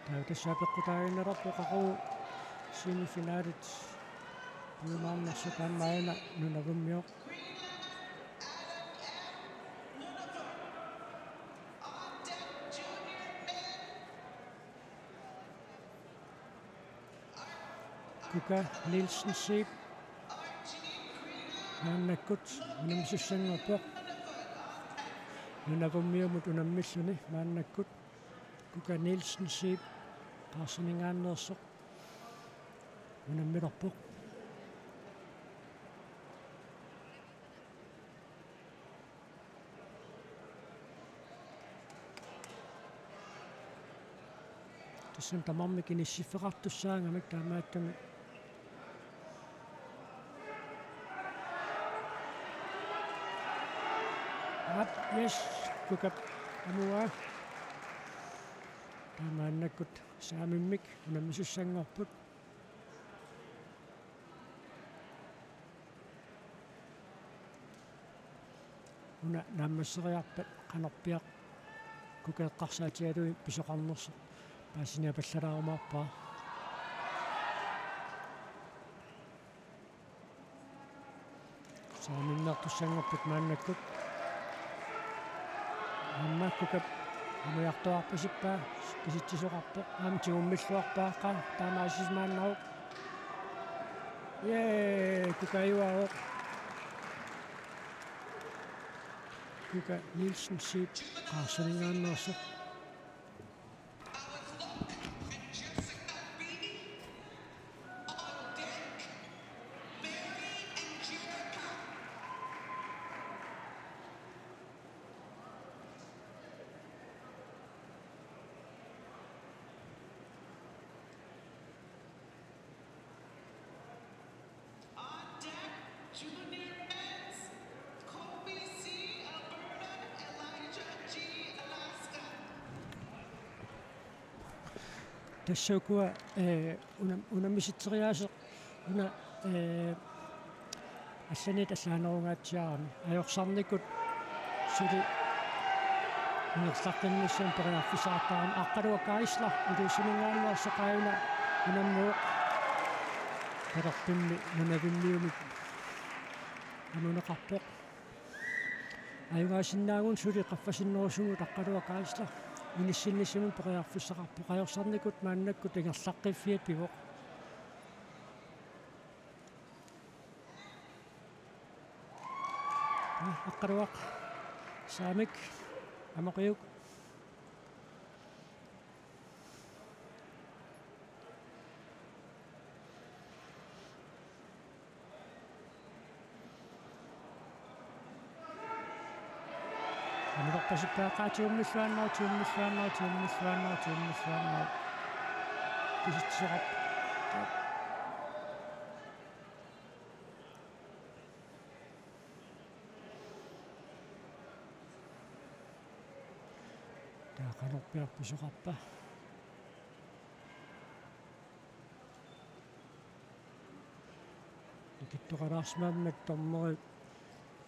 Taava tassa apeqqutaaginnarpoq qaqugu semifinalit piumaarnersoq, taamaalilluni Nunavummioq. Kuka Nielsen Zeeb maannakkut unammisussanngorpoq. Nunavummiumut unammilluni maannakkut Kuka Nielsen Zeeb Qaarsaninngaanneersoq unammilerpoq. Tassami tamarmik inissiffeqartussaagamik, taamaattumik. Aap, yes, Kukap amuaa. Taava maannakkut saamimmik unammisussanngorput. Una naammasseriarpat qanorpiaq Kuka eqqarsaatigalugit pisoqarnersoq paasiniapallalaarumaarpara. Saaminnartussanngorput maannakkut. Aamma Kukap amujartuarpasippaa, kisitsisoqarpoq, aamma tigummilluarpaa, qaa, taamaasisimaannaruk. Jee, Kuka ajugaavoq. Kuka Nielsen Zeeb Qaarsaninngaanneersoq. On deck, junior men's, Kobe C, Alberta, Elijah G, Alaska. Tassa ukua, eh, una-, unammisitseriaaseq una, eh, allaniit allaanerungaatsiarami. Ajorsarnikut suli Ingerlaqqinnissamut periarfissaqartarami Aqqaluaq Geisler, Ilulissaninngaanneersoq aajuna unammivoq. Talerpimmi nunavimmiumik amuneqarpoq. Ajugaasinnaaguni suli qaffasinnerusumut Aqqaluaq Geisler inissinnissamut periarfissaqarpoq. Ajorsarnikut maannakkut ingerlaqqiffia pivoq. Aqqaluaq Saamik amoqiuk. Amerorpasippaaqaa, tiummilluaannarpoq, tiummilluaannarpoq, tiummilluaannarpoq, tiummilluaannarpoq. Kisitsisoqarpoq. Taava qanorpiaq pisoqarpa? Ikittoqalaarsimammat dommerit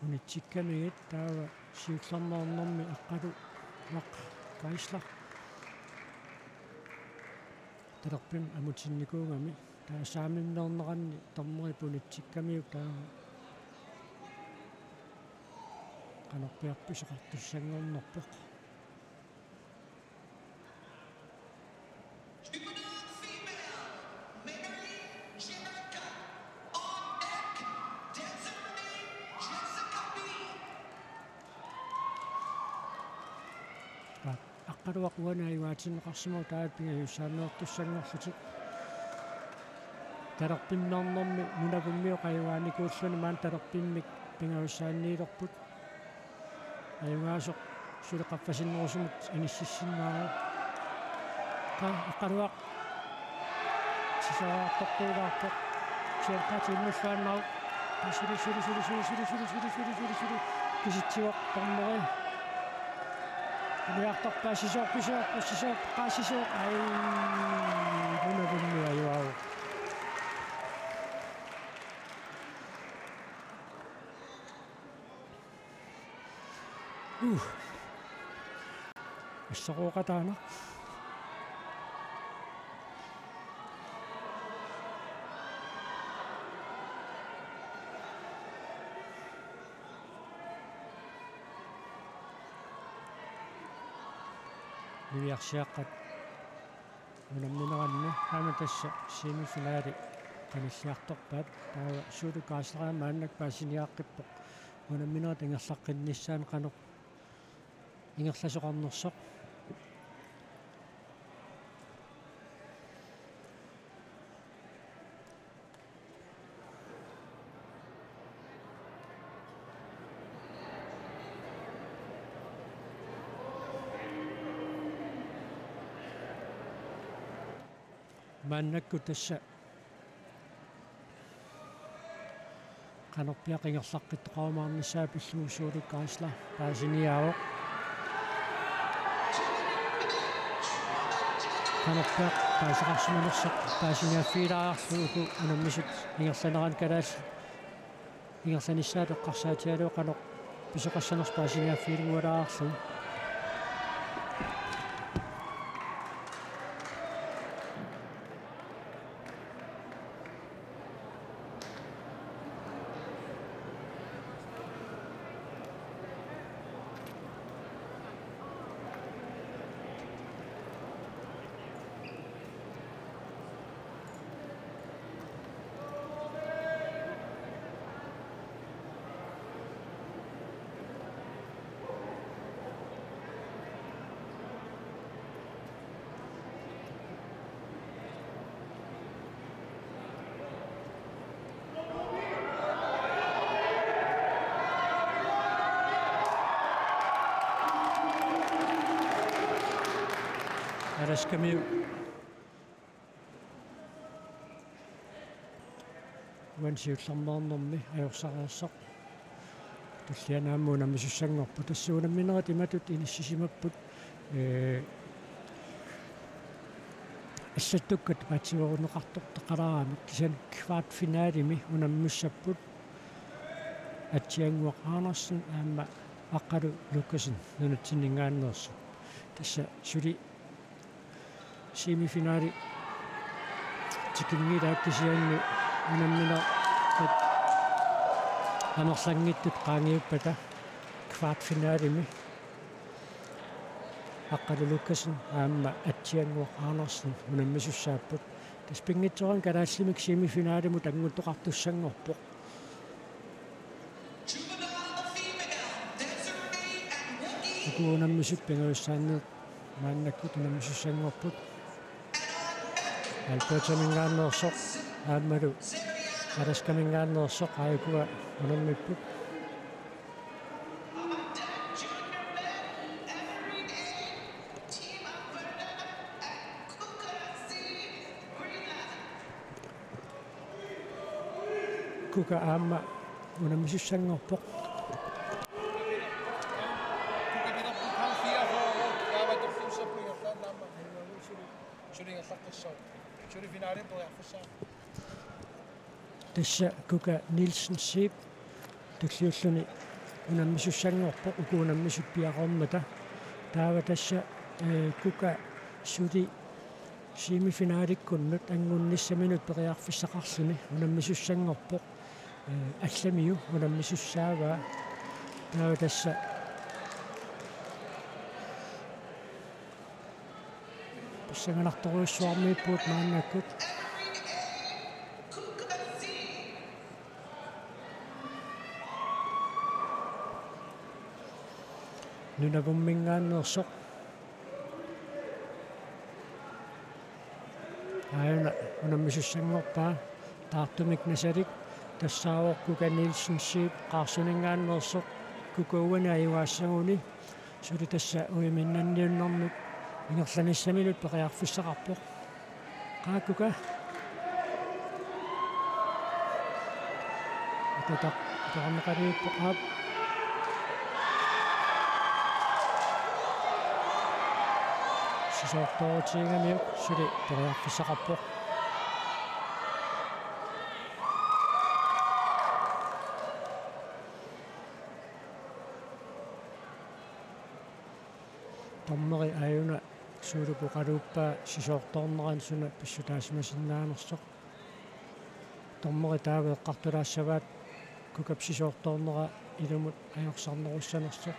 unitsikkamigit, taava siullermeernermi Aqqaluaq Geisler talerpimik amutinnikuugami. Taava Saamimmeerneranni dommerip unitsikkamiuk, taava qanorpiaq pisoqartussanngornerpoq. Juvenile female, Mary Janaka, on deck, Desiree Jessica B. Aqqaluaq uani ajugaatinneqarsimavoq, taava pingajussaammeertussanngorlutik. Talerpimmeernermi nunavimmiut ajugaanikuulluni maani talerpimmik pingajussaanniilerput. Ajugaasoq suli qaffasinnerusumut inississinnaavoq. Taava Aqqaluaq sisorartortuulaarpoq. Siorpaatiinnulluaannarpoq. Suli, suli, suli. Kisitsivoq dommeri. Niartorpaa sisoorpoq, sisoorpoq, sisoorpoq, sisoorpoq, qaa sisoorpoq. Ai, nunavimmiut ajugaavoq. Uh. Assarooqataanaq. Niviarsiaqqat unammineranni aamma tassa semifinali qanilliartorpaat, taava Suuluk Geisleriarneq maannakkut paasiniaaqqippoq unamminerit ingerlaqqinnissaannut qanoq ingerlasoqarnersoq. Maannakkut tassa qanorpiaq ingerlaqqittoqarumaarnissaa pillugu Suuluk Geisler paasiniaavoq. Qanorpiaq paaseqarsimanersoq paasiniaaffigilaariarlugu unammisut ingerlaneranni kalaallit ingerlanissaat eqqarsaatigalugu qanoq pisoqassanersoq paasiniaaffigilaariarlugu. Alaskamiut uani siullermeernermi ajorsareersoq tulliani aamma unammisussanngorpoq. Tassa unamminerit imatut inissisimapput, ee, allattukkat paatsiveeruneqartortaqalaaramik, kisianni kvartfinalimi unammissapput Atsiannguaq Andersen aamma Aqqalu Lukassen nunatsinninngaanneersoq. Tassa suli semifinali tikinngilaa kisianni unammineq amerlanngitsut qaangiuppata kvartfinalimi Aqqalu Lukassen aamma Atsiannguaq Andersen unammisussaapput. Tassa pinngitsoorani kalaallimik semifinalimut annguttoqartussanngorpoq. Uku unammisut pingajussaanneersut maannakkut unammisussanngorput. Albertaminngaanneersoq aammalu Alaskaminngaanneersoq aajukua unammipput. Kuka aamma unammisussanngorpoq. Tassa Kuka Nielsen Zeeb tulliulluni unammisussanngorpoq uku unammisut piareermata. Taava tassa, eh, Kuka suli semifinalikkunnut anngunnissaminut periarfissaqarluni unammisussanngorpoq. Eh, allamiu unammisussaavaa. Taava tassa pissanganartorujussuarmiippugut maannakkut. Nunavumminngaanneersoq aajuna unammisussanngorpaa, taartumik Nasalik, tassaavoq Kuka Nielsen Zeeb Qaarsuninngaanneersoq, Kuka uani ajugaassaguni, suli tassa ujaminnanniunnermut ingerlanissaminut periarfissaqarpoq. Qaa Kuka. Atutaq, ataqarneqaliuppoq, aap. Sisoortoorutigigamikku suli periarfissaqarpoq. Dommeri aajuna suulup oqaluuppaa sisoortoornerani suna pissutaasimasinnaanngorsoq. Dommeri taava eqqartulaassavaat Kukap sisoortoornera ilumut ajorsarnerussanersoq.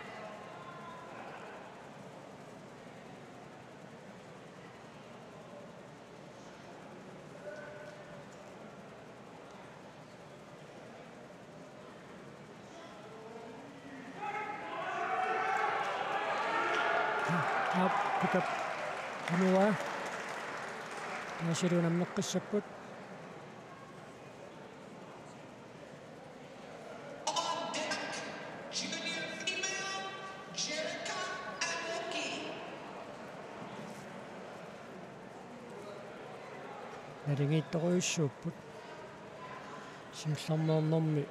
Aap, Kukap amuaa. Taava suli unammeqqissapput. Naligiittorujussuupput. Siullermeernermi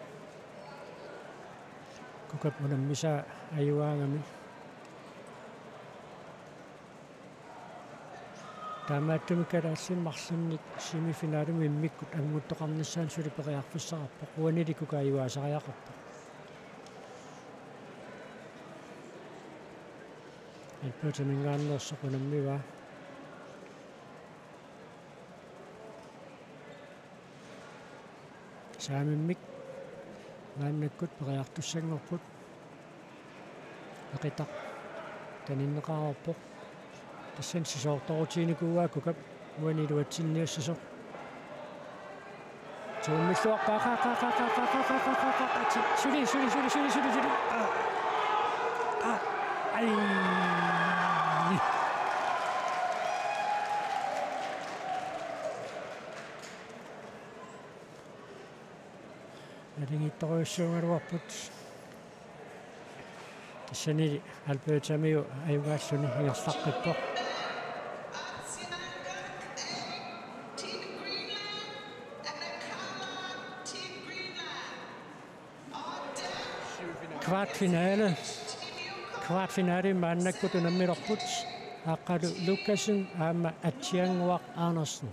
Kukap unammisaa ajugaagami. Taamaattumik kalaallit marlunnik semifinalimut immikkut annguttoqarnissaanut suli periarfissaqarpoq, uanili Kuka ajugaasariaqarpoq. Albertaminngaanneersoq unammivaa. Saamimmik maannakkut periartussanngorput. Eqitaq taninneqareerpoq. Tassani sisoortoorutiginikuuaa Kukap, uani iluatsinniassasoq. Tuummilluarpaa, qa, qa, qa, qa, qa, qa, qa, qa, qa, qa, qa, ti, suli, suli, suli. Qa, qa, ai. Naligiittorujussuugaluarput. Tassani Albertamiu ajugaalluni ingerlaqqippoq. Kvartfinale. Kvartfinale maannakkut unammilerput. Aqqalu Lukassen aamma Atsiannguaq Andersen.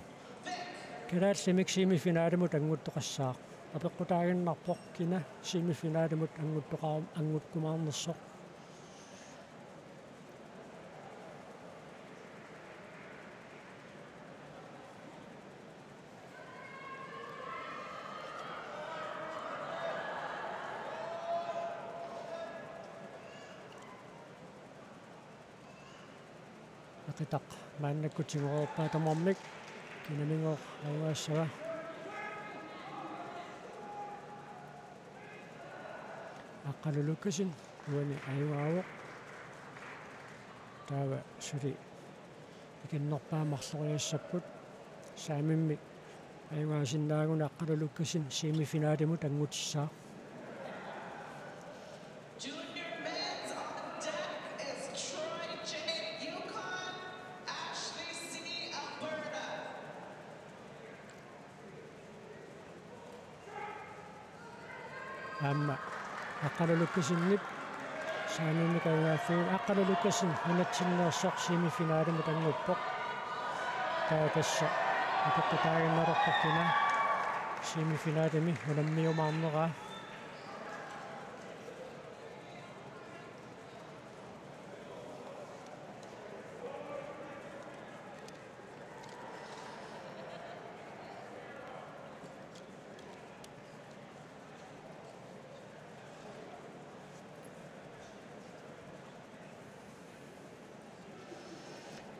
Kalaallimik semifinalimut annguttoqassaaq. Apeqqutaaginnarpoq kina semifinalimut annguttoqar-, anngukkumaarnersoq. Qitaq maannakkut tigoreerpaa tamarmik. Kinamigooq ajugaassava? Aqqalu Lukassen uani ajugaavoq. Taava suli ikinnerpaamik marloriassapput. Saamimmik ajugaasinnaagunik Aqqalu Lukassen semifinalimut anngutissaaq. Junior men's on deck is Troy J. Yukon, Ashley C. Alberta. Aamma Aqqalu Lukassenip saamimmik ajugaaffiup, Aqqalu Lukassen nunatsinneersoq semifinalimut annguppoq. Taava tassa apeqqutaaginnalerpoq kina semifinalimi unammiumaarneraa.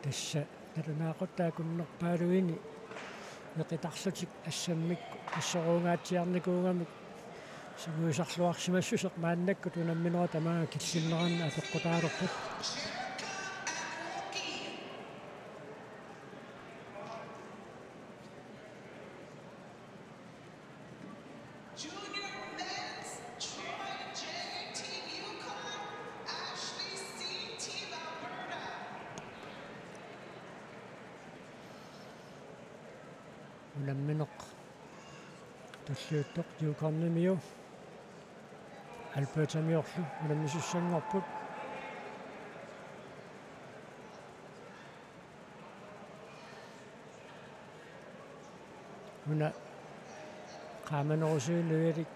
Tassa nalunaaqutaq akunnerpaaluini neqitarlutik assammikkut assoruungaatsiarnikuugamik sungiusarluarsimassuseq maannakkut unamminerup tamaanga killinneranni apeqqutaalerput. Junior men's Troy J. Team Yukon, Ashley C. Team Alberta. Unammineq tulliuttoq Yukonimiu Albertamiorlu unammisussanngorput. Una qaamanerusuinnaq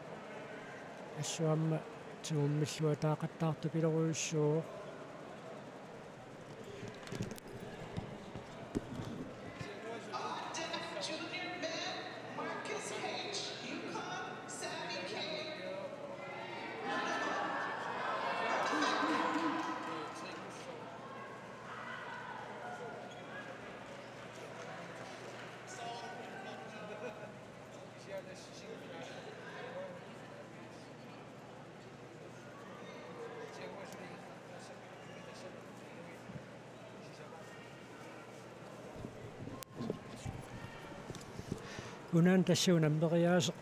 assut aamma tigummilluataaqattaartupilorujussuuvoq. Unaana tassa unammeriaaseq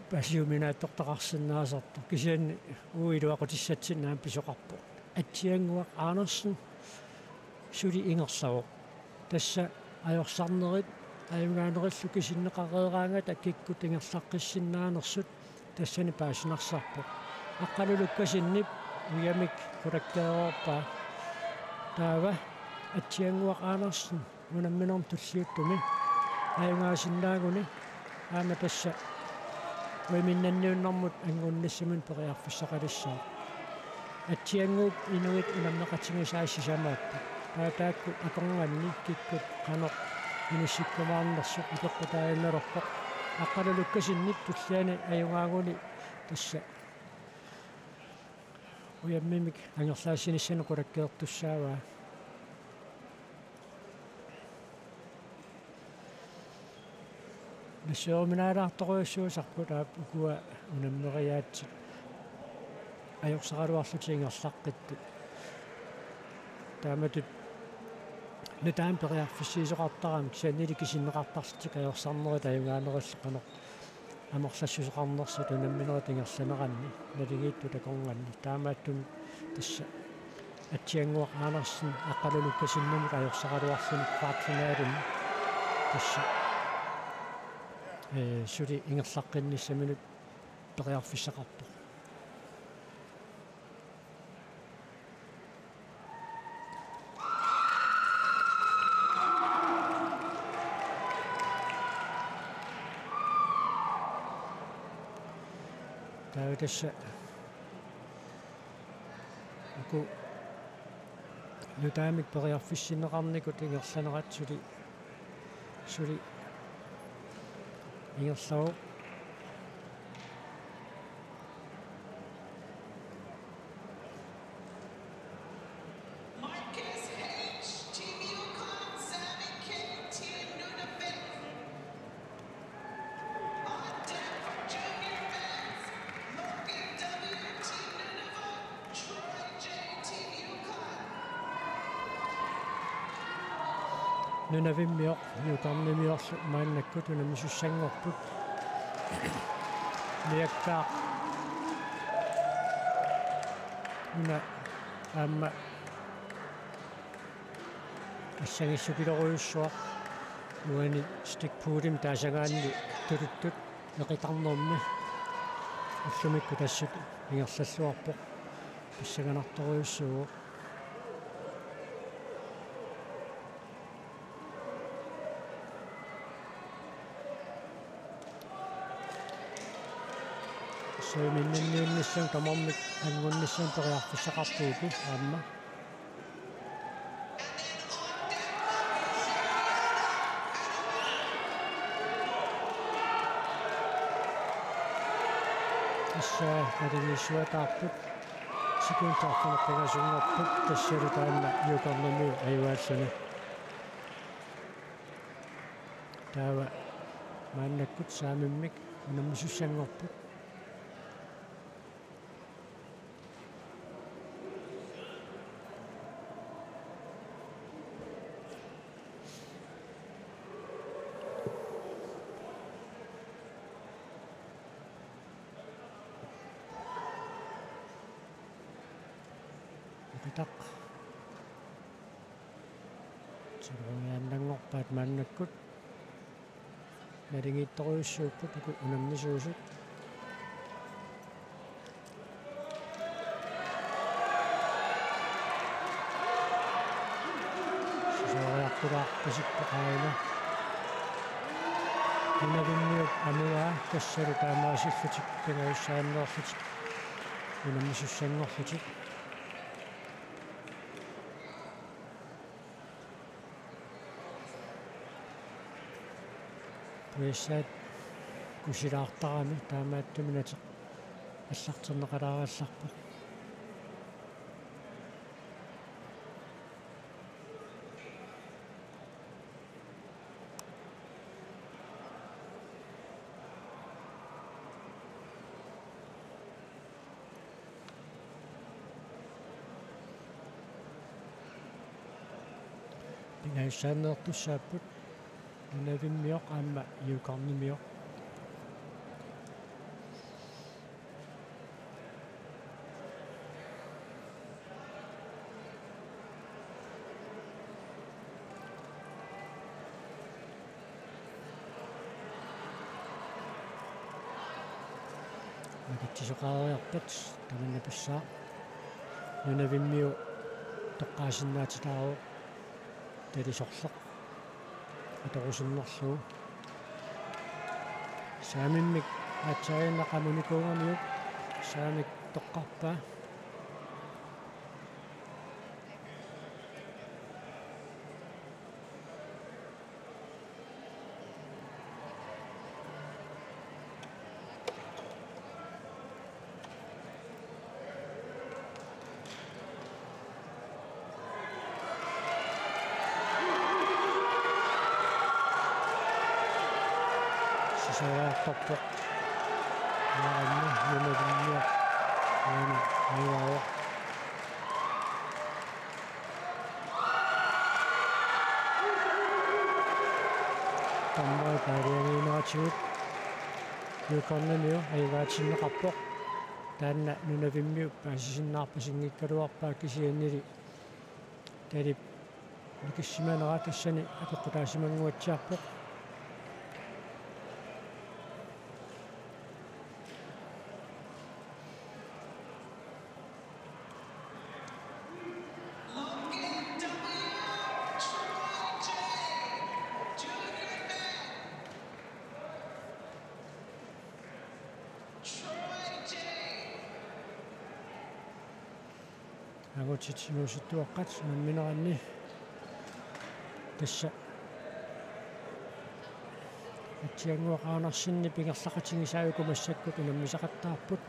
paasiuminaatsortaqarsinnaasartoq, kisianni uagut iluaqutissatsinnut aamma pisoqarpoq. Atsiannguaq Andersen suli ingerlavoq. Tassa ajorsarnerit ajugaanerillu kisinneqareeraangata kikkut ingerlaqqissinnaanersut tassani paasinarsarpoq. Aqqalu Lukassenip ujamik qulakkeeroorpaa. Taava Atsiannguaq Andersen unamminermi tulliuttumi ajugaasinnaaguni aamma tassa uiminnanniunnermut anngunnissaminut periarfissaqalissaaq. Atsiannguup inuit unammeqatigisaat sisamaapput. Taava taakku akornanni kikkut qanoq inissikkumaarnersut apeqqutaaginnalerpoq. Aqqalu Lukassenip tulliani ajugaaguni tassa ujammimik angerlaassinissaanut qulakkeertussaavaa. Nassuiaruminaalaartorujussuusarput aap ukua unammeriaatsit ajorsaraluarlutik ingerlaqqittut. Taamatut nutaamik periarfissiisoqartarami, kisiannili kisinneqartarlutik ajorsarnerit ajugaanerillu qanoq amerlassuseqarnersut unamminerit ingerlaneranni, naligiittut akornanni. Taamaattumik tassa Atsiannguaq Andersen Aqqalu Lukassenimut ajorsaraluarluni kvartfinalimi tassa, ee, suli ingerlaqqinnissaminut periarfissaqarpoq. Taava tassa uku nutaamik periarfissinneqarnikut ingerlanerat suli, suli ingerlavoq. Nunavimmioq Juukarnimiorlu maannakkut unammisussanngorput. Miakkaaq una aamma assangissukilerujussuaq, uani stikpuutim taasagaanni tuluttut eqitarnermi ullumikkut assut ingerlalluarpoq, pissanganartorujussuuvoq. Soiminnanniunnissamut tamarmik anngunnissamut periarfissaqarpugut aamma. Tassa naligiissuataarput. Sekundit arfineq-pingasunngorput, tassalu taanna Juukarnamiut ajugaalluni. Taava maannakkut Saamimmik unammisussanngorput. Eqitaq. Sinerungiaannanngorpaat maannakkut. Naligiittorujussuupput uku unammisuusut. Sisooriartulaarpasippoq aana. Nunavimmiut amugaa tassalu taamaasillutik pingajussaanneerlutik unammisussanngorlutik. Pujassaat kusilaartarami taamaattumik ateq allarterneqalaarallarpoq. Pingajussaanneertussaapput Nunavimmiooq aamma Juukarnimioq. Nakutsisoqareerpat tamanna passaa. Nunavimmiu toqqaasinnaatitaavoq talisorleq atorusunnerlugu. Saamimmik aatsaaginnaq amunikuugamiuk Saamik toqqarpaa. Sisooriartorpoq. Aamma Nunavimmiooq. Aamma ajugaavoq. Tammai paarianiineratigut Juukarnamiu ajugaatinneqarpoq. Taanna Nunavimmiut paasisinnaarpasinngikkaluarpaa kisiannili talip nikissimanera tassani apeqqutaasimanguatsiarpoq. Angutit inuusuttuaqqat unammineranni tassa Atsiannguaq Andersenip ingerlaqatigisaajuku massakkut unammisaqattaarput.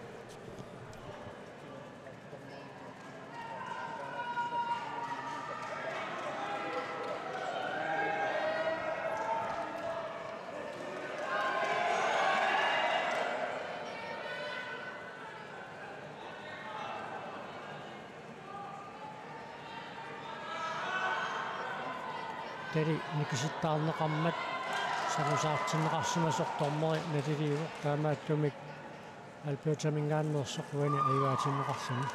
Tali nikisittaarneqarmat sarusaartinneqarsimasoq dommeri naliliivoq, taamaattumik Albertaminngaanneersoq uani ajugaatinneqarluni.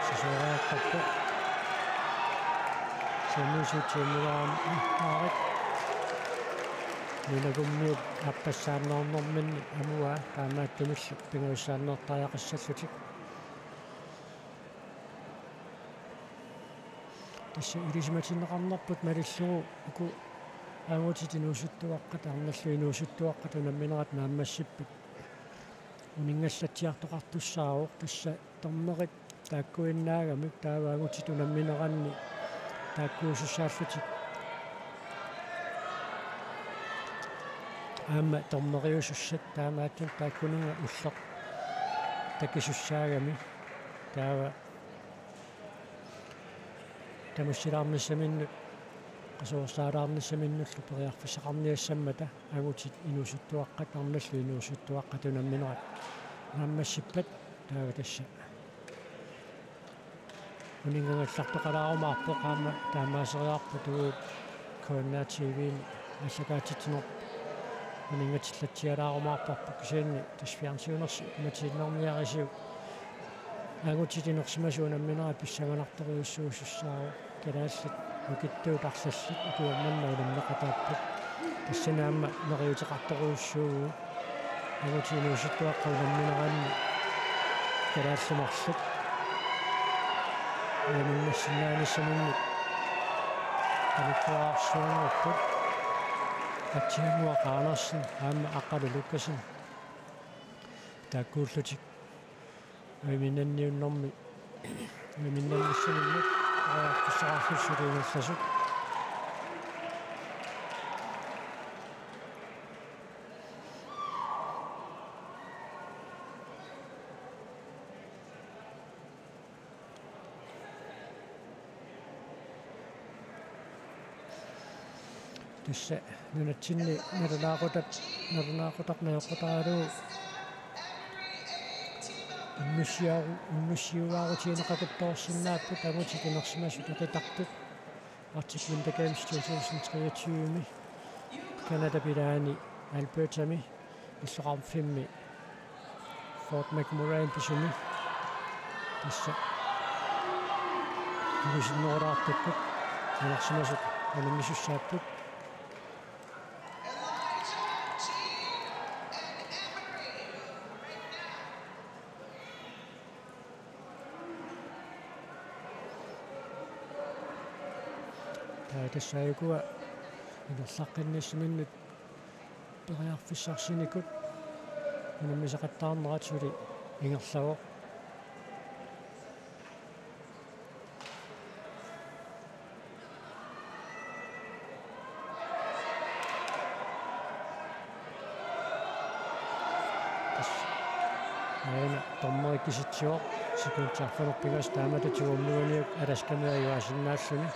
Sisooriaqqappoq. Sami Sutsimulaam Aarik. Nunagummiut aappassaanneernerminni amuaa, taamaattumillu pingajussaanneertariaqassallutik. Tassa ilisimatinneqarnerput malillugu uku angutit inuusuttuaqqat arnallu inuusuttuaqqat unamminerat naammassipput. Uninngallatsiartoqartussaavoq, tassa dommerit taakkuinnaagamik taava angutit unammineranni taakkuusussaallutik. Aamma dommeriusussat taamaattut taakkununnga ulloq takisussaagami taava tamussilaarnissaminnut, qasuersaalaarnissaminnullu periarfissaqarniassammata angutit inuusuttuaqqat arnallu inuusuttuaqqat unamminerat naammassippat, taava tassa uninngangallartoqalaarumaarpoq, aamma taamaaseriarput uagut K N R T V-mi aallakaatitsinerput uninngatilaarumaarparput, kisianni tassa fjernsynersi matiinnarniarisiuk. Angutit inersimasut unamminerat pissanganartorujussuusussaavoq, kalaallit nukittuut arlallit ukioq manna unammeqataapput. Tassani aamma neriuuteqartorujussuuvugut angutit inuusuttuaqqat unammineranni kalaallit marluk unamminersinnaanissaminnik qanittuararsuanngorput. Atsiannguaq Andersen aamma Aqqalu Lukassen taakkuullutik uiminanniunnermi uiminnannissaminnik periarfissaqarlutik suli ingerlasut. Tassa nunatsinni nalunaaqutaq, nalunaaqutaq najoqqutaralugu unnussiaru-, unnussiuaarutigineqakuttoorsinnaapput angutit inersimasut eqitartut. Arctic Winter Games two thousand three-mi Canadap ilaani Albertami illoqarfimmi Fort McMurray-mi pisumi. Tassa ilusinnerulaartukkut inersimasut unammisussaapput. Taava tassa ukua ingerlaqqinnissaminnut periarfissarsinikut unammisaqattaarnerat suli ingerlavoq. Aana dommeri kisitsivoq, sekundit arfineq-pingasut taamatut uummiuniuk Alaskamiut ajugaasinnaalluni.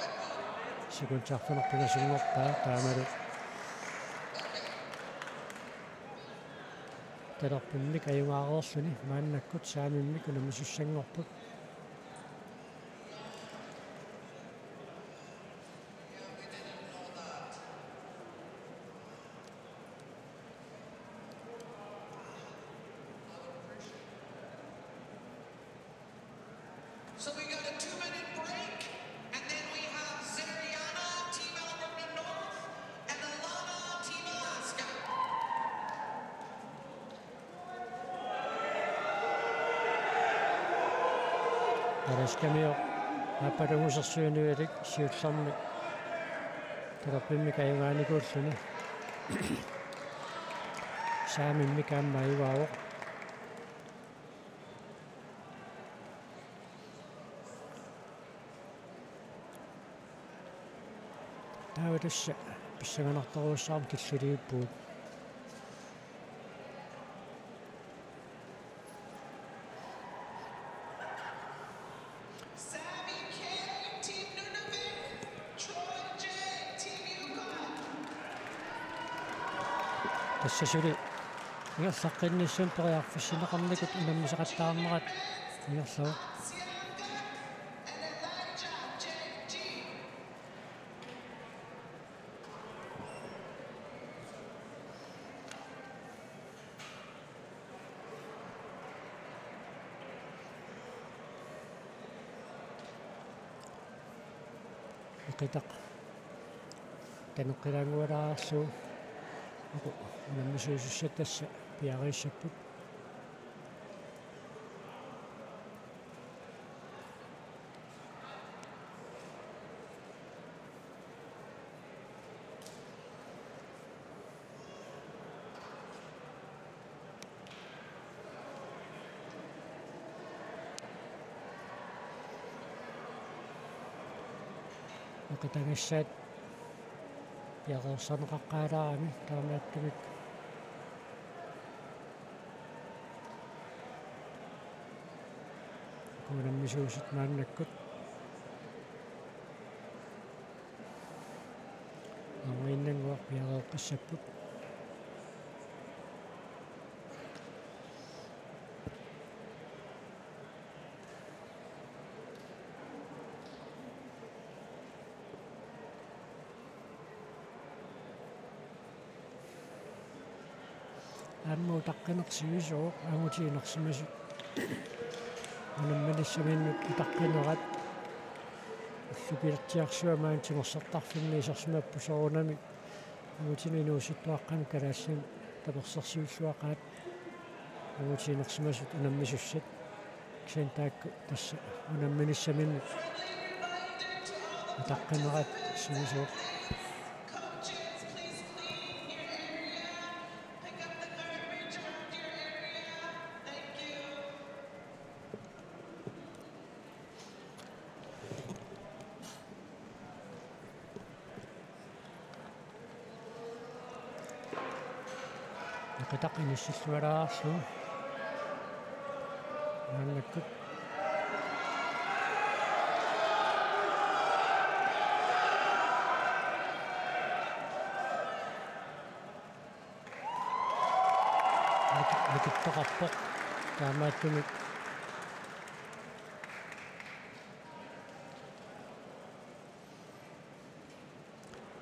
Sekundit arfineq pingasunngorpaa taamalu talerpimmik ajugaareerluni, maannakkut saamimmik unammisussanngorput. So we got a two-minute break, and then we have Zeriana, Team Alberta North, and Alana, Team Alaska. Alaskamiut aappalungusersuinuilik siullermik talerpimmik ajugaanikuulluni. Saamimmik aamma ajugaavoq. Taava tassa pissanganartorujussuarmik killiliippugut. Tassa suli ingerlaqqinnissamut periarfissinneqarnikut unammisaqattaarnerat ingerlavoq. Eqitaq taneqqilaanngualaarlugu uku unammisuusussat tassa piareersimapput. Eqitagassaat piareersarneqaqqaalaarami taamaattumik uku unammisuusut maannakkut. Aamma innannguaq piareeqqissapput. Aamma utaqqineq sivisooq angutit inersimasut. Unamminissaminnut utaqqinerat. Ullupilertiarsuaq maani timersortarfimmi isersimapput soorunami angutinik inuusuttuaqqamik kalaallisut tapersersuilluaqaat. Angutit inersimasut unammisussat. Kisianni taakku tassa unamminissaminnut utaqqinerat sivisooq. Eqitaq inissillualaarlugu. Maannakkut. Nikit-, nikittoqarpoq. Taamaattumik.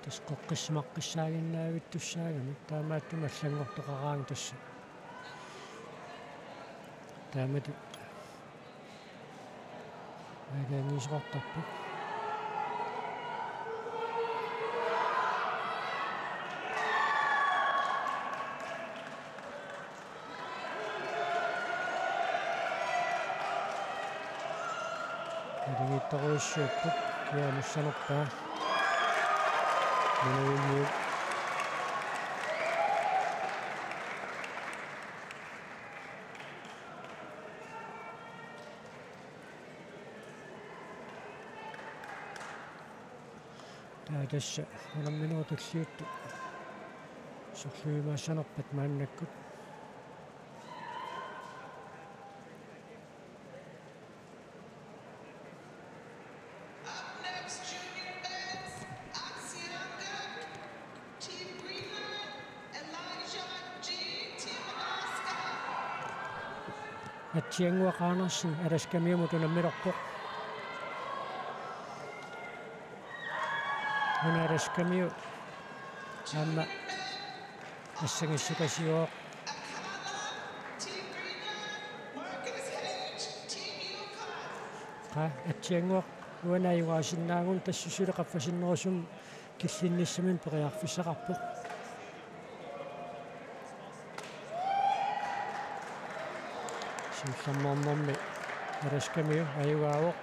Tassa qoqqissimaqqissaaginnaavittussaagamik taamaattumik allanngortoqaraangat tassa. Taamatut aalajangiisoqartarpoq. Aalajangiittorujussuupput, kia nussanerpaa. Nunavimmiut. Taava tassa unamminerup tulliuttoq sorliuimaassanerpat maannakkut. Up next, junior men's, Atsiannguaq, Team Greenland, Elijah G, Team Alaska. Atsiannguaq Andersen Alaskamiumut unammilerpoq. Una Alaskamiu aamma assangissukasiuvoq. Qaa, Atsiannguaq uani ajugaasinnaagunarpoq, tassa suli qaffasinnerusumik killinnissaminnut periarfissaqarpoq. Siullermeernermi Alaskamiu ajugaavoq.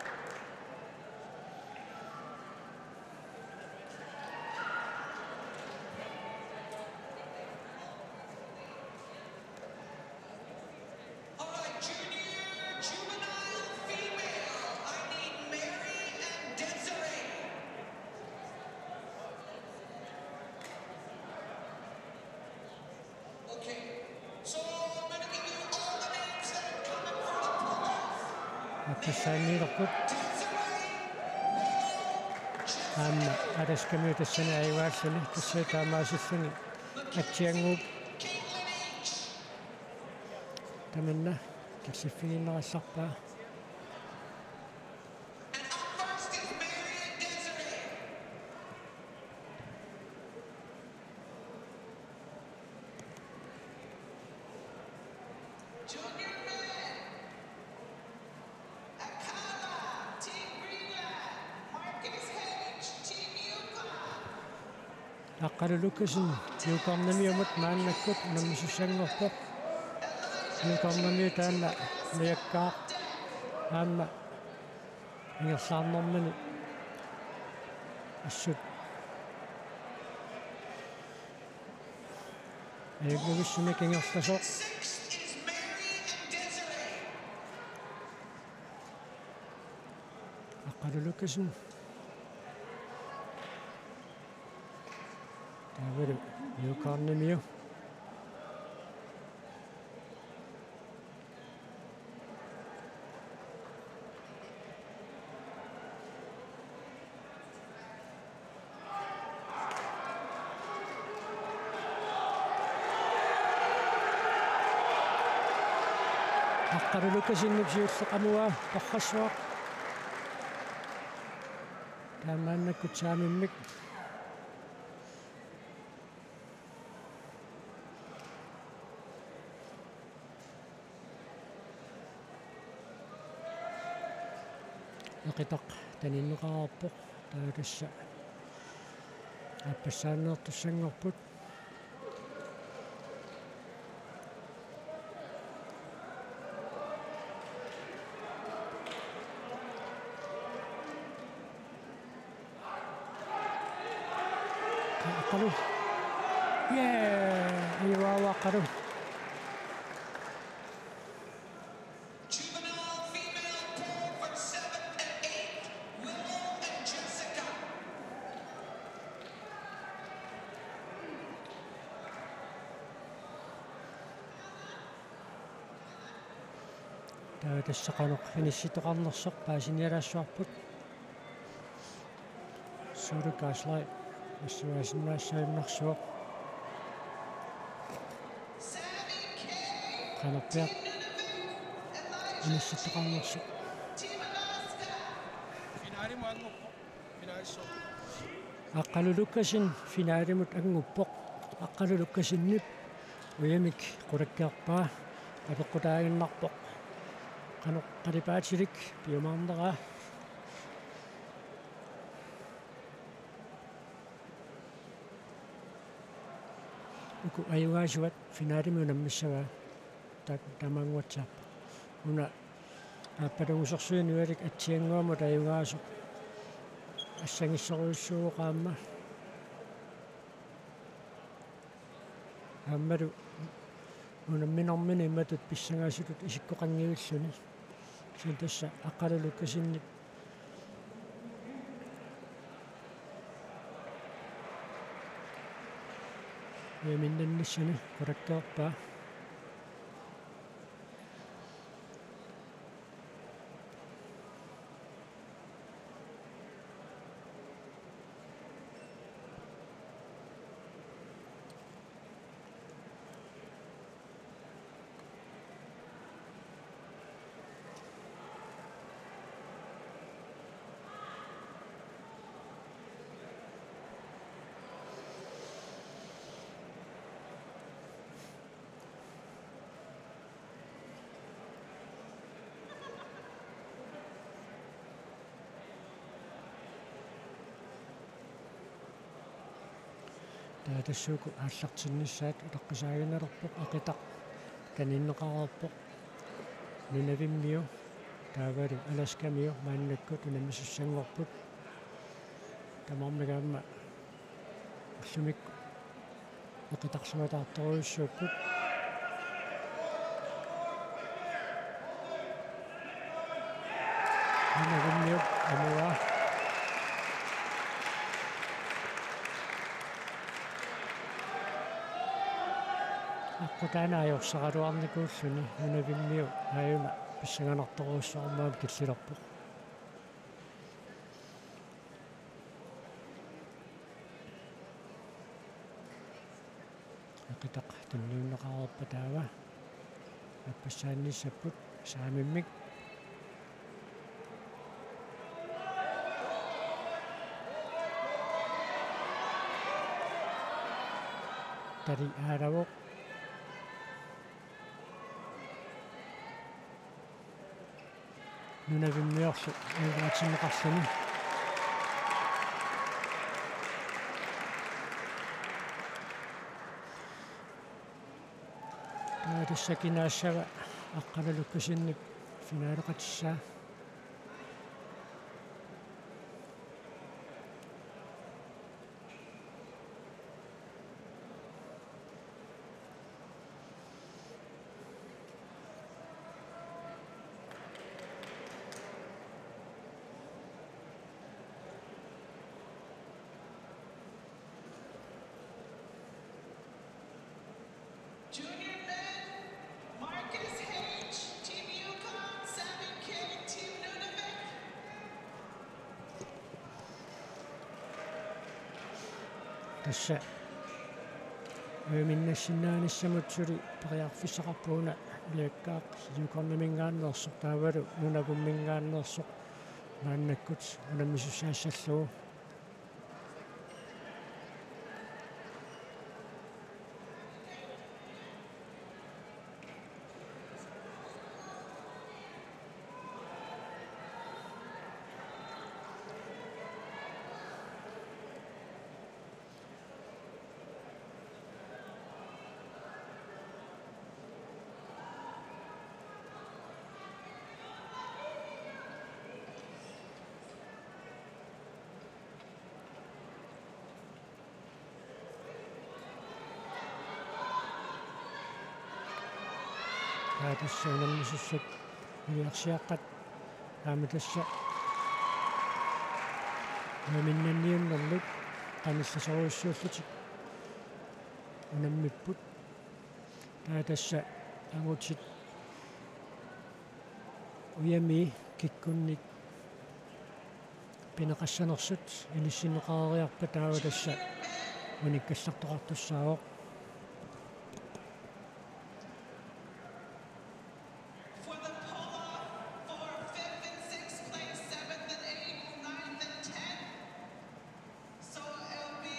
All right, junior, juvenile, female. I need Mary and Desiree. Okay. So I'm gonna give you all the names that are coming for the pull-off. Attasaaniilerput. Aamma Alaskamiu tassani ajugaalluni, tassa taamaasilluni Atsiannguup tamanna killiffigiinnarallarpaa. Aqqalu Lukassen Juukarnamiumut maannakkut unammisussanngorpoq. Juukarnamiut taanna majakkaaq aamma ingerlaarnermini assut ajunngivissumik ingerlasoq. Aqqalu Lukassen. Taavalu Juukarnamiu. Aqqalu Lukassenip siulleq amuaa torrassuaq. Taamaannakkut saamimmik. Eqitaq taninneqareerpoq. Taava tassa aappassaanneertussanngorput. Aqqalu. Jee, ajugaavoq Aqqalu. Juvenile female pole for seventh and eighth, Willow and Jessica. Taava tassa qanoq finishittoqarnersoq paasinialaassavarput. Suulu Kaslai nassuiaasinnaassagunarsuaq. Qanorpiaq inissittoqarnersoq. Aqqalu Lukassen finalimut anguppoq. Aqqalu Lukassenip ujamik qulakkeerpaa apeqqutaaginnarpoq. Qanoq qalipaatilik piumaarneraa. Uku ajugaasuat finalimi unammissavaat. Ta-, taamaannguatsiarpoq. Una aappalungusorsuit nualik atsiannguamut ajugaasoq assangissorujussuuvoq aamma. Aammalu unamminermini imatut pissangasutut isikkoqanngivilluni. Kisianni tassa Aqqalu Lukassenip ujaminnissani qulakkeerpaa. Taava tassuuku aallartinnissaat utaqqisaaginnarpoq, Eqitaq taninneqareerpoq. Nunavimmiu taavalu Alaskamiu maannakkut unammisussanngorput. Tamarmik aamma ullumi eqitarluataartorujussuupput. Nunavimmiut amuaa. Aqqutaana ajorsaraluarnikuulluni Nunavimmiut aajuna pissanganartorujussuarmik killilerpoq. Eqitaq tunniunneqareerpaa taava. Aappassaannissapput saamimmik. Tali aalavoq. Nunavimmiorlu ajugaatsinneqarluni. Taava tassa kinaassava Aqqalu Lukassenip finaaleqatissaa. Junior men, Marcus H, Team Yukon, Sami K, Team Nunavik. Tassa ujaminnassinnaanissamut suli periarfissaqarpoq una uliakkaaq Yukoniminngaanneersoq taavalu Nunavimminngaanneersoq maannakkut unammisussaassallugu. Taava tassa unammisussat uliarsiaqqat aamma tassa ujaminniunnermik qanillisorujussuullutik unammipput. Taava tassa angutit ujamii kikkunnit pineqassanersut inissinneqareeriarpata taava tassa unikkallartoqartussaavoq. For the pull-off for fifth and sixth place, seventh and eighth, ninth and tenth. So it'll be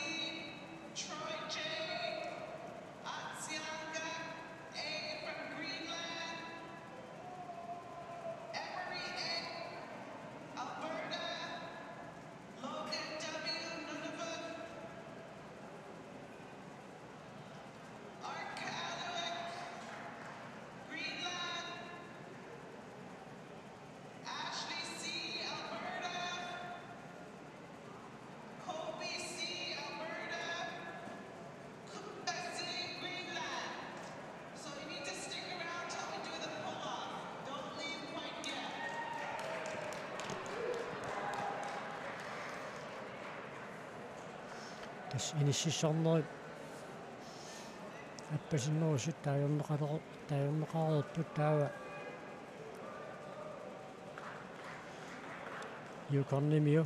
Troy J Atsianga A from Greenland, Emery A, Alberta, Logan W, Nunavut, Art Kaluik, Greenland, Ashley C, Alberta, Kobe C, Alberta, Kuka C, Greenland. So you need to stick around till we do the pull-off. Don't leave quite yet. Tassa inississornerit appasinnerusut taagorneqareer-, taagorneqareerput taava Yukonimiu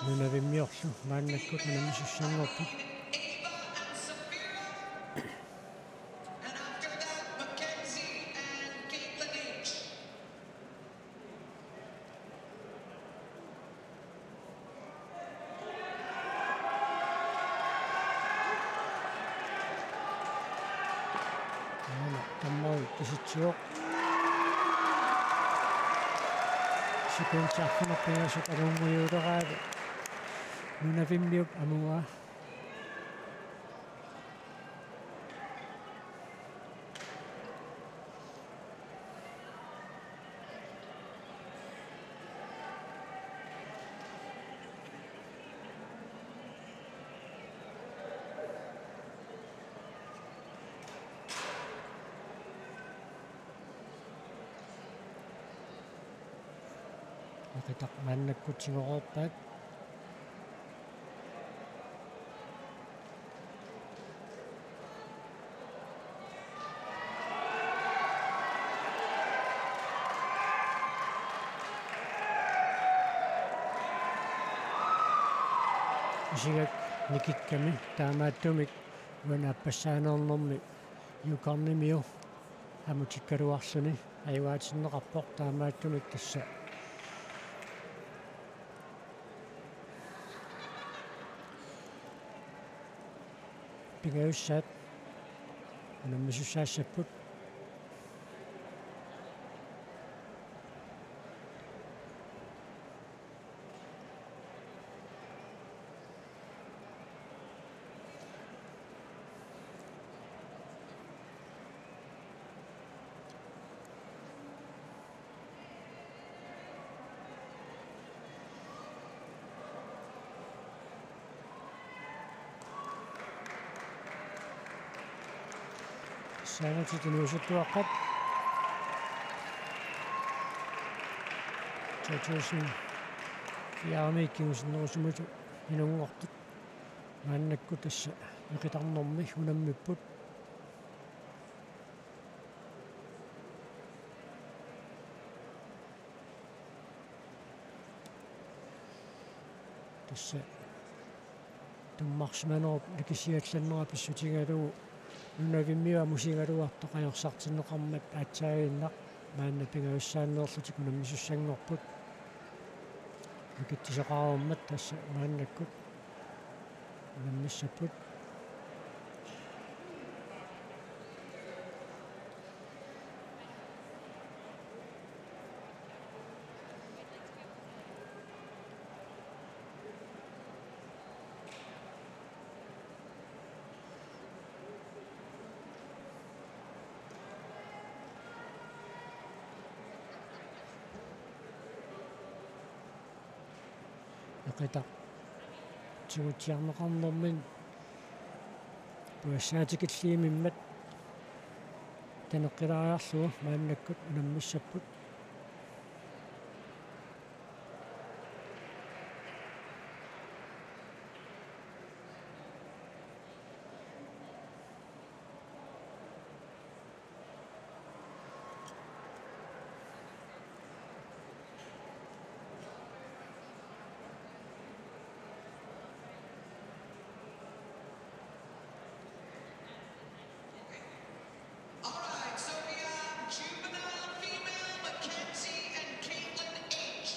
Nunavimmiorlu maannakkut unammisussanngorput. Aana, tammari kisitsivoq. Sekundit arfineq-pingasut alunngujuuleraalu. Nunavimmiup amugaa. Naqitaq maannakkut tigoroorpaat. Isigak nikikkami taamaattumik uani aappassaaneernermi Jukarnimiu amutikkaluarluni ajugaatinneqarpoq, taamaattumik tassa pingajussaat unammisussaassapput. Saanatit inuusuttuaqqat to tusind fire-miit kingusinnerusukkut inunngortut maannakkut tassa eqitarnermi unammipput. Tassa tummarsimanerup nikisiallannera pissutigalugu nunavimmiut amusigaluartut ajorsartinneqarmat aatsaaginnaq maanna pingajussaanneerlutik unammisussanngorput. Nukitsisoqarmat tassa maannakkut unammissapput. Eqitaq tigutsiarneqarnermini puassaa tikilliimmat taneqqilaariarlugu maannakkut unammissapput. All right, so we have juvenile female Mackenzie and Caitlin H.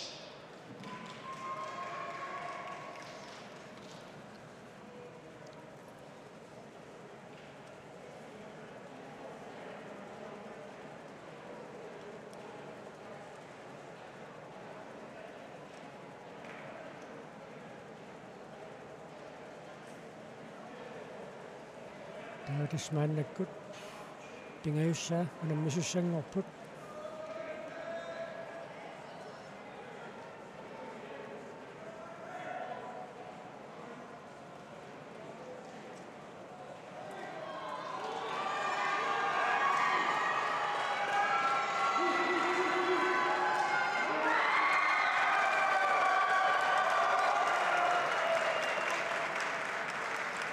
Taava tassa maannakkut pingajussaa unammisussanngorput.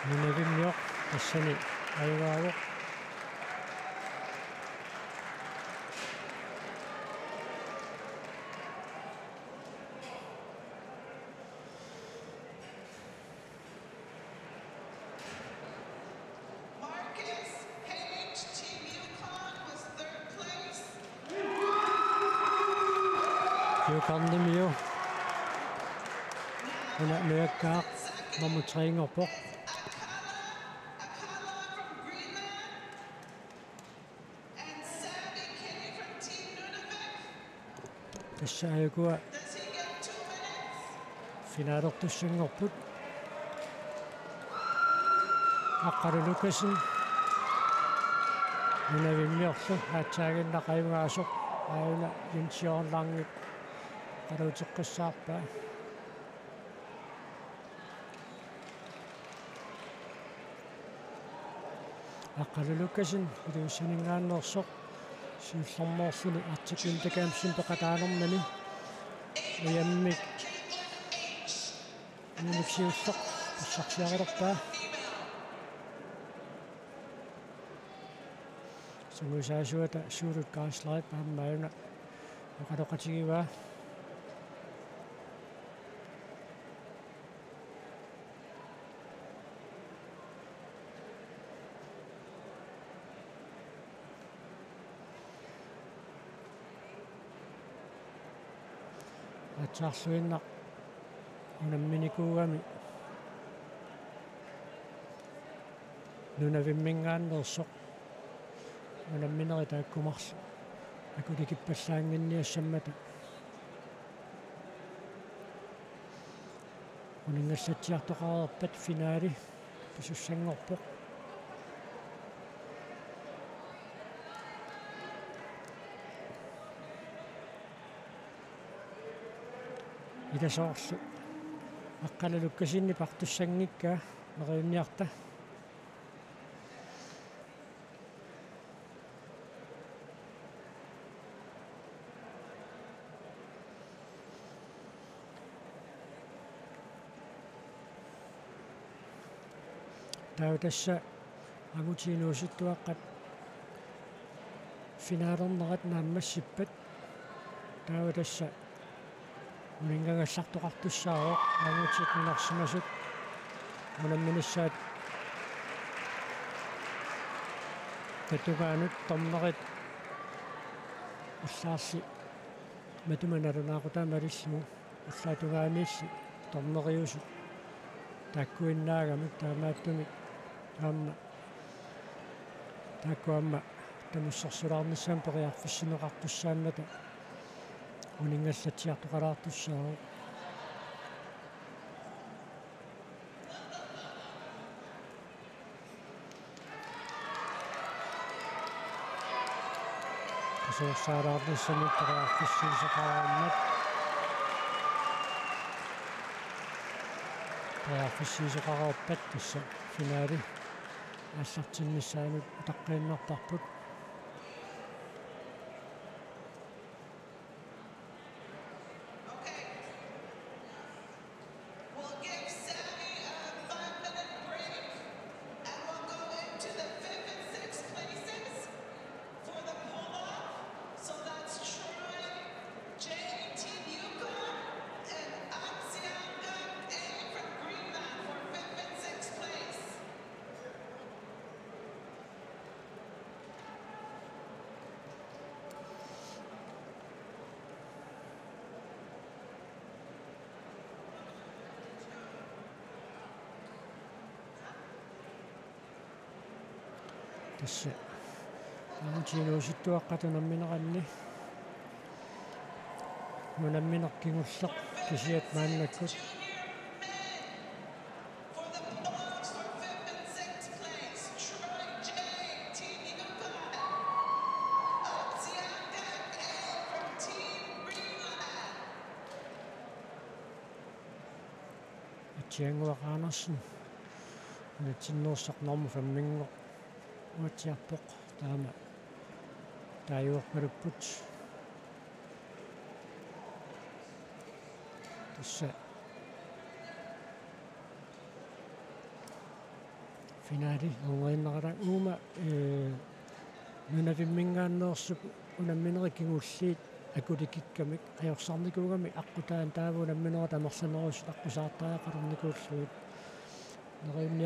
Nunavimmiut tassani ajugaavoq. Marcus Page, Team Yukon, was third place. Jukarnimiu una nujakkaaq nummer tre-nngorpoq. Akala, Akala from Greenland. And Sandy Kinney from Team Nunavik. Tassa aajukua. Does he get two minutes? Finaalertussanngorput. Aqqalu Lukassen. Nunavimmiorlu aatsaaginnaq ajugaasoq. Aajuna Jens Jørgen Langep. Aqqalu uteqqissaarpaa. Aqqalu Lukassen Ilulissaninngaanneersoq siullermeerluni Arctic Winter Gamesimi peqataanermini ujammik ujammik siulleq pissarsiarilerpaa. Sungiusaasuata Suulut Gaasleip aamma aajuna oqaloqatigivaa. Taarluinnaq unamminikuugami nunavimminngaanneersoq unamminerit taakku marluk akulikippallaannginniassammata. Uninngallatsiartoqareerpat finaali pisussanngorpoq. Ila soorlu Aqqalu Lukassenip partussanngikkaa neriunniarta. Taava tassa angutit inuusuttuaqqat finaalernerat naammassippat. Taava tassa uninngagallartoqartussaavoq angutit nunarsimasut unamminissaat tungaanut dommerit ullaarli matuma nalunaaqutaa malillugu ullaap tungaaniilli dommeriusut taakkuinnaagamik taamaattumik aamma taakku aamma tamussersulaarnissaannut periarfissinneqartussaammata uninngallatsiartoqalaartussaavoq. Tasoorsaalaarnissamut periarfissiisoqaraangat. Periarfissiisoqareerpat tassa finaali aallartinnissaanut utaqqiinnarparput. Okay. We'll give Sammy a five-minute break, and we'll go into the fifth and sixth places for the pull-off. So that's Troy J, Team Yukon, and Atsianga A from Greenland for fifth and sixth place. Tassa angutit inuusuttuaqqat unammineranni unammineq kingulleq kisiat maannakkut. Atsiannguaq Andersen unitsinneersoq normu femminngooq uatsiarpoq, taama taajuarpalupput. Tassa finaali erngeriinnaralaa uuma, ee, nunavimminngaanneersup unamminerit kingulliit akulikikkamik ajorsarnikuugamik aqqutaani taava unamminerit amerlanerusut aqqusaartariaqalernikuullugit. Neriunniar-